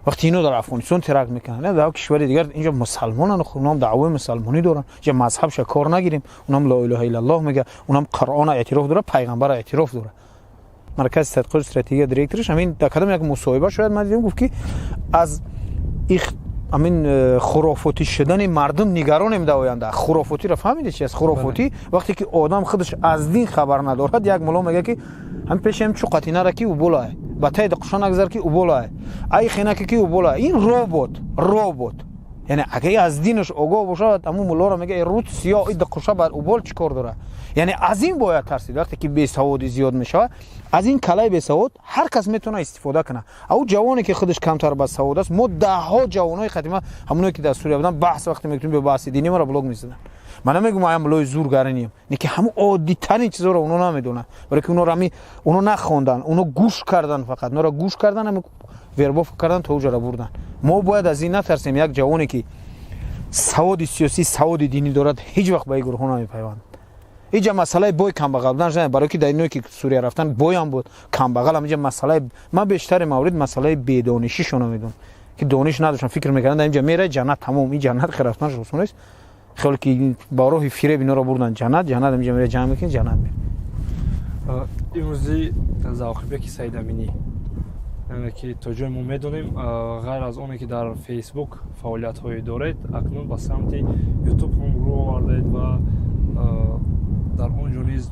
Вақте ино дар Афғонистон теракт мекунанд, дар кишвари дигар, инҷо мусалмонанд, унам даъвои мусалмонӣ доранд. Инҷа мазҳабша кор нагирем, унам ло илоҳа иллаллоҳ мега, унам Қуръона эътироф дорад, пайғамбара эътироф дорад. Маркази тадқиқоти стратегия директораш ҳамин дар кадом як мусоҳиба шояд ман дидем, гуфт, ки аз Ҳамин хурофотӣ шудани мардум нигаронем дар оянда. Хурофотиро фаҳмидед чи аст? Хурофотӣ вақте ки одам худаш аз дин хабар надорад, як мулло мегӯяд ки ҳам пешам чуқати нара ки уболай, ба таи дақушон нагзар ки уболай, ай хенаки ки уболай. Ин робот. Яъне агар аз динаш огоҳ бошад, ҳамун муллоро мегӯяд руд сиёҳ, и дақуша бар убол чӣ кор дорад? Яъне аз ин бояд тарсид. Вақте ки бесаводӣ зиёд мешавад, аз ин калаи бесавод ҳар кас метавонад истифода кунад. Ау ҷавоне ки худаш камтар басавод аст, мо даҳҳо ҷавонои қадима, ҳамоное ки дар Сурия буданд, баҳс вақте мекунем, бо баҳси динӣ маро блок мезаданд. Ман намегӯям ая муллои зургаринием, не ки ҳамун оддитарин чизоро оно намедонанд, барои ки оноро ҳами оно нахонданд, оно гӯш карданд, фақат оноро гӯш карданд, ҳами вербовка карданд, то уҷара бурданд. Мо бояд аз ин натарсем. Як ҷавоне ки саводи сиёсӣ, саводи динӣ дорад, ҳеҷ вақт ба ин гурӯҳҳо намепайвандад. Инҷа масъалаи бой камбағал будан шуда, барои ки дар иное ки Сурия рафтан боям буд, камбағалам. Инҷа масъалаи ман бештари маврид масъалаи бедонишишона медонам, ки дониш надоштан, фикр мекарданд дар инҷа мерай ҷаннат тамом. Ин ҷаннат ки рафтанаш осон нест. Хеле ки ба роҳи фиреб инора бурдан ҷаннат, ҷаннат инҷа мерай ҷамъ мекунӣ, ҷаннат мерай. Имрӯзи Завқибеки Саидаминӣ, яъне ки то ҷое мо медонем, ғайр аз оне ки дар Фейсбук фаъолиятҳое доред, акнун ба самти Ютуб ҳам рӯ овардаед ва дар он ҷо низ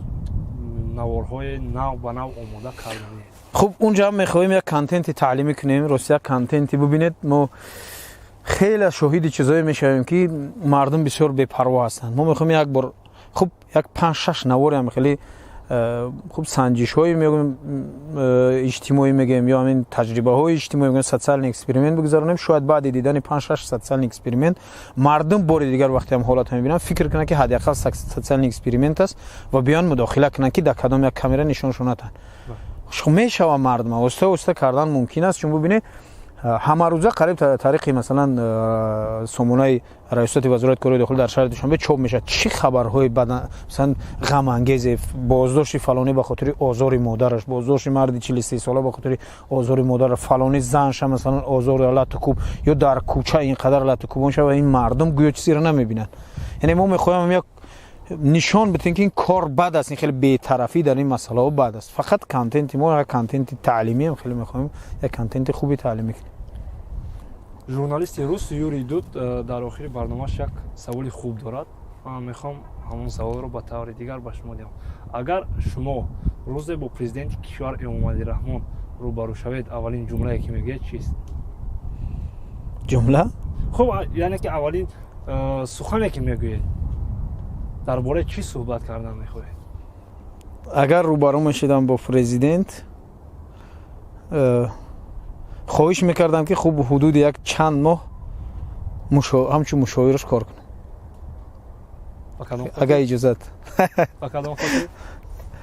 наворҳои нав ба нав омода карданиед. Хуб, унҷа ҳам мехоҳем як контенти таълимӣ кунем. Рост, як контенти бубинед, мо хеле шоҳиди чизое мешавем ки мардум бисёр бепарво ҳастанд. Мо мехоҳем як бор, хуб, як 5-6 наворе хеле хуб санҷишҳое мегӯем, иҷтимоӣ мегӯем ё ҳамин таҷрибаҳои иҷтимоӣ мегӯем, социальный эксперимент бигузаронем. Шояд баъди дидани 5-6 социальный эксперимент мардум бори дигар вақте ҳам ҳолатро мебинанд, фикр кунанд ки ҳадди ақал социальный эксперимент аст ва биён мудохила кунанд, ки дар кадом як камера нишоншон натанд. Мешава, мардум оҳиста оҳиста кардан мумкин аст, чун бубинед, ҳамарӯза қариб тариқи масалан сомонаи раёсати вазорати корҳои дохилӣ дар шаҳри Душанбе чоп мешавад чӣ хабарҳои масалан ғамангезе: боздошти фалонӣ ба хотири озори модараш, боздошти марди 43сола ба хотири озори модараш, фалонӣ занша масалан озори лату кӯб ё дар кӯча ин қадар лату кӯбон шава. Ин мардум гӯё чизеро намебинанд. Яъне мо мехоҳем як нишон бидем ки ин кор бад аст, ин хеле бетарафӣ дар ин масъалаҳо бад аст. Фақат контенти мо як контенти таълимиам, хеле мехоҳем як контенти хуби таълимӣ кунем. Журналисти рус Юрий Дуд дар охири барномааш як саволи хуб дорад. Ман мехоҳам ҳамон саволро ба таври дигар ба шумо диҳам. Агар шумо рӯзе бо президенти кишвар Эмомалӣ Раҳмон рӯбарӯ шавед, аввалин ҷумлае ки мегӯяд чист? Ҷумла? Хуб, яъне ки аввалин сухане ки мегӯед, дар бораи чӣ суҳбат кардан мехоҳед? Агар рӯбарӯ мешидам бо президент, хоҳиш мекардам ки хуб ҳудуди як чанд моҳ ҳамчун мушовираш кор кунам, агар иҷозат.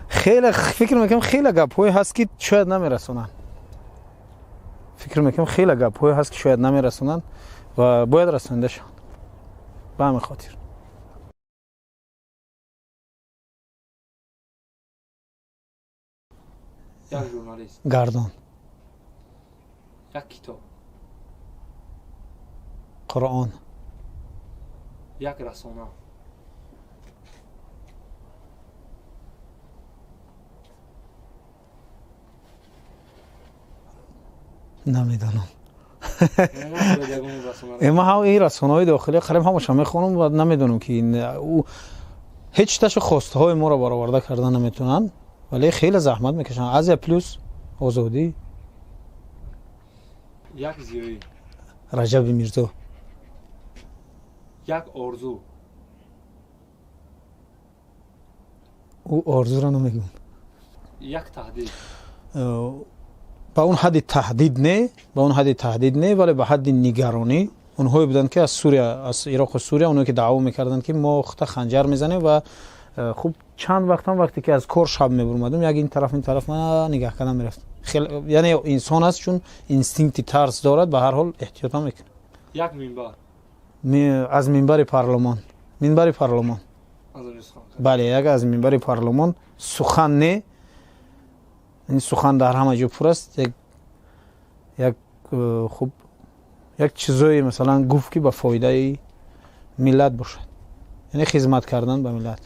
Хеле фикр мекунам, хеле гапҳое ҳаст ки шояд намерасонанд. Фикр мекунам, хеле гапҳое ҳаст ки шояд намерасонанд ва бояд расонида шаванд. Ба ҳамин хотир. Як журналист. Гардон. Як китоб. Қуръон. Як расона. Намедонам. Ман ҳам ин расонаҳои дохилӣ қариб ҳамаша мехонам ва намедонам ки ҳеҷ ташу хостаҳои моро бароварда карда наметавонанд, вале хеле заҳмат мекашанд. Азия Плюс, Озодӣ. Як зиёӣ. Раҷаби Мирзо. Як орзу. Ӯ орзуро намегӯям. Як таҳдид. Ба он ҳадди таҳдид не, ба он ҳадди таҳдид не, вале ба ҳадди нигаронӣ. Онҳое буданд ки аз Сурия, аз Ироқу Сурия, онҳое ки даъво мекарданд ки мо хута ханҷар мезанем. Ва хуб, чанд вақтам вақте ки аз кор шаб мебурмадам, як ин тараф, ин тараф ман нигаҳ кардан мерафтам. Яъне инсон аст, чун инстинкти тарс дорад, ба ҳар ҳол эҳтиётам мекунад. Як минбар. Аз минбари парлумон, минбари парлумон, бале, як аз минбари парлумон сухан не, ин сухан дар ҳама ҷо пур аст. Як хуб, як чизое масалан гуфт ки ба фоидаи миллат бошад, яъне хизмат кардан ба миллат.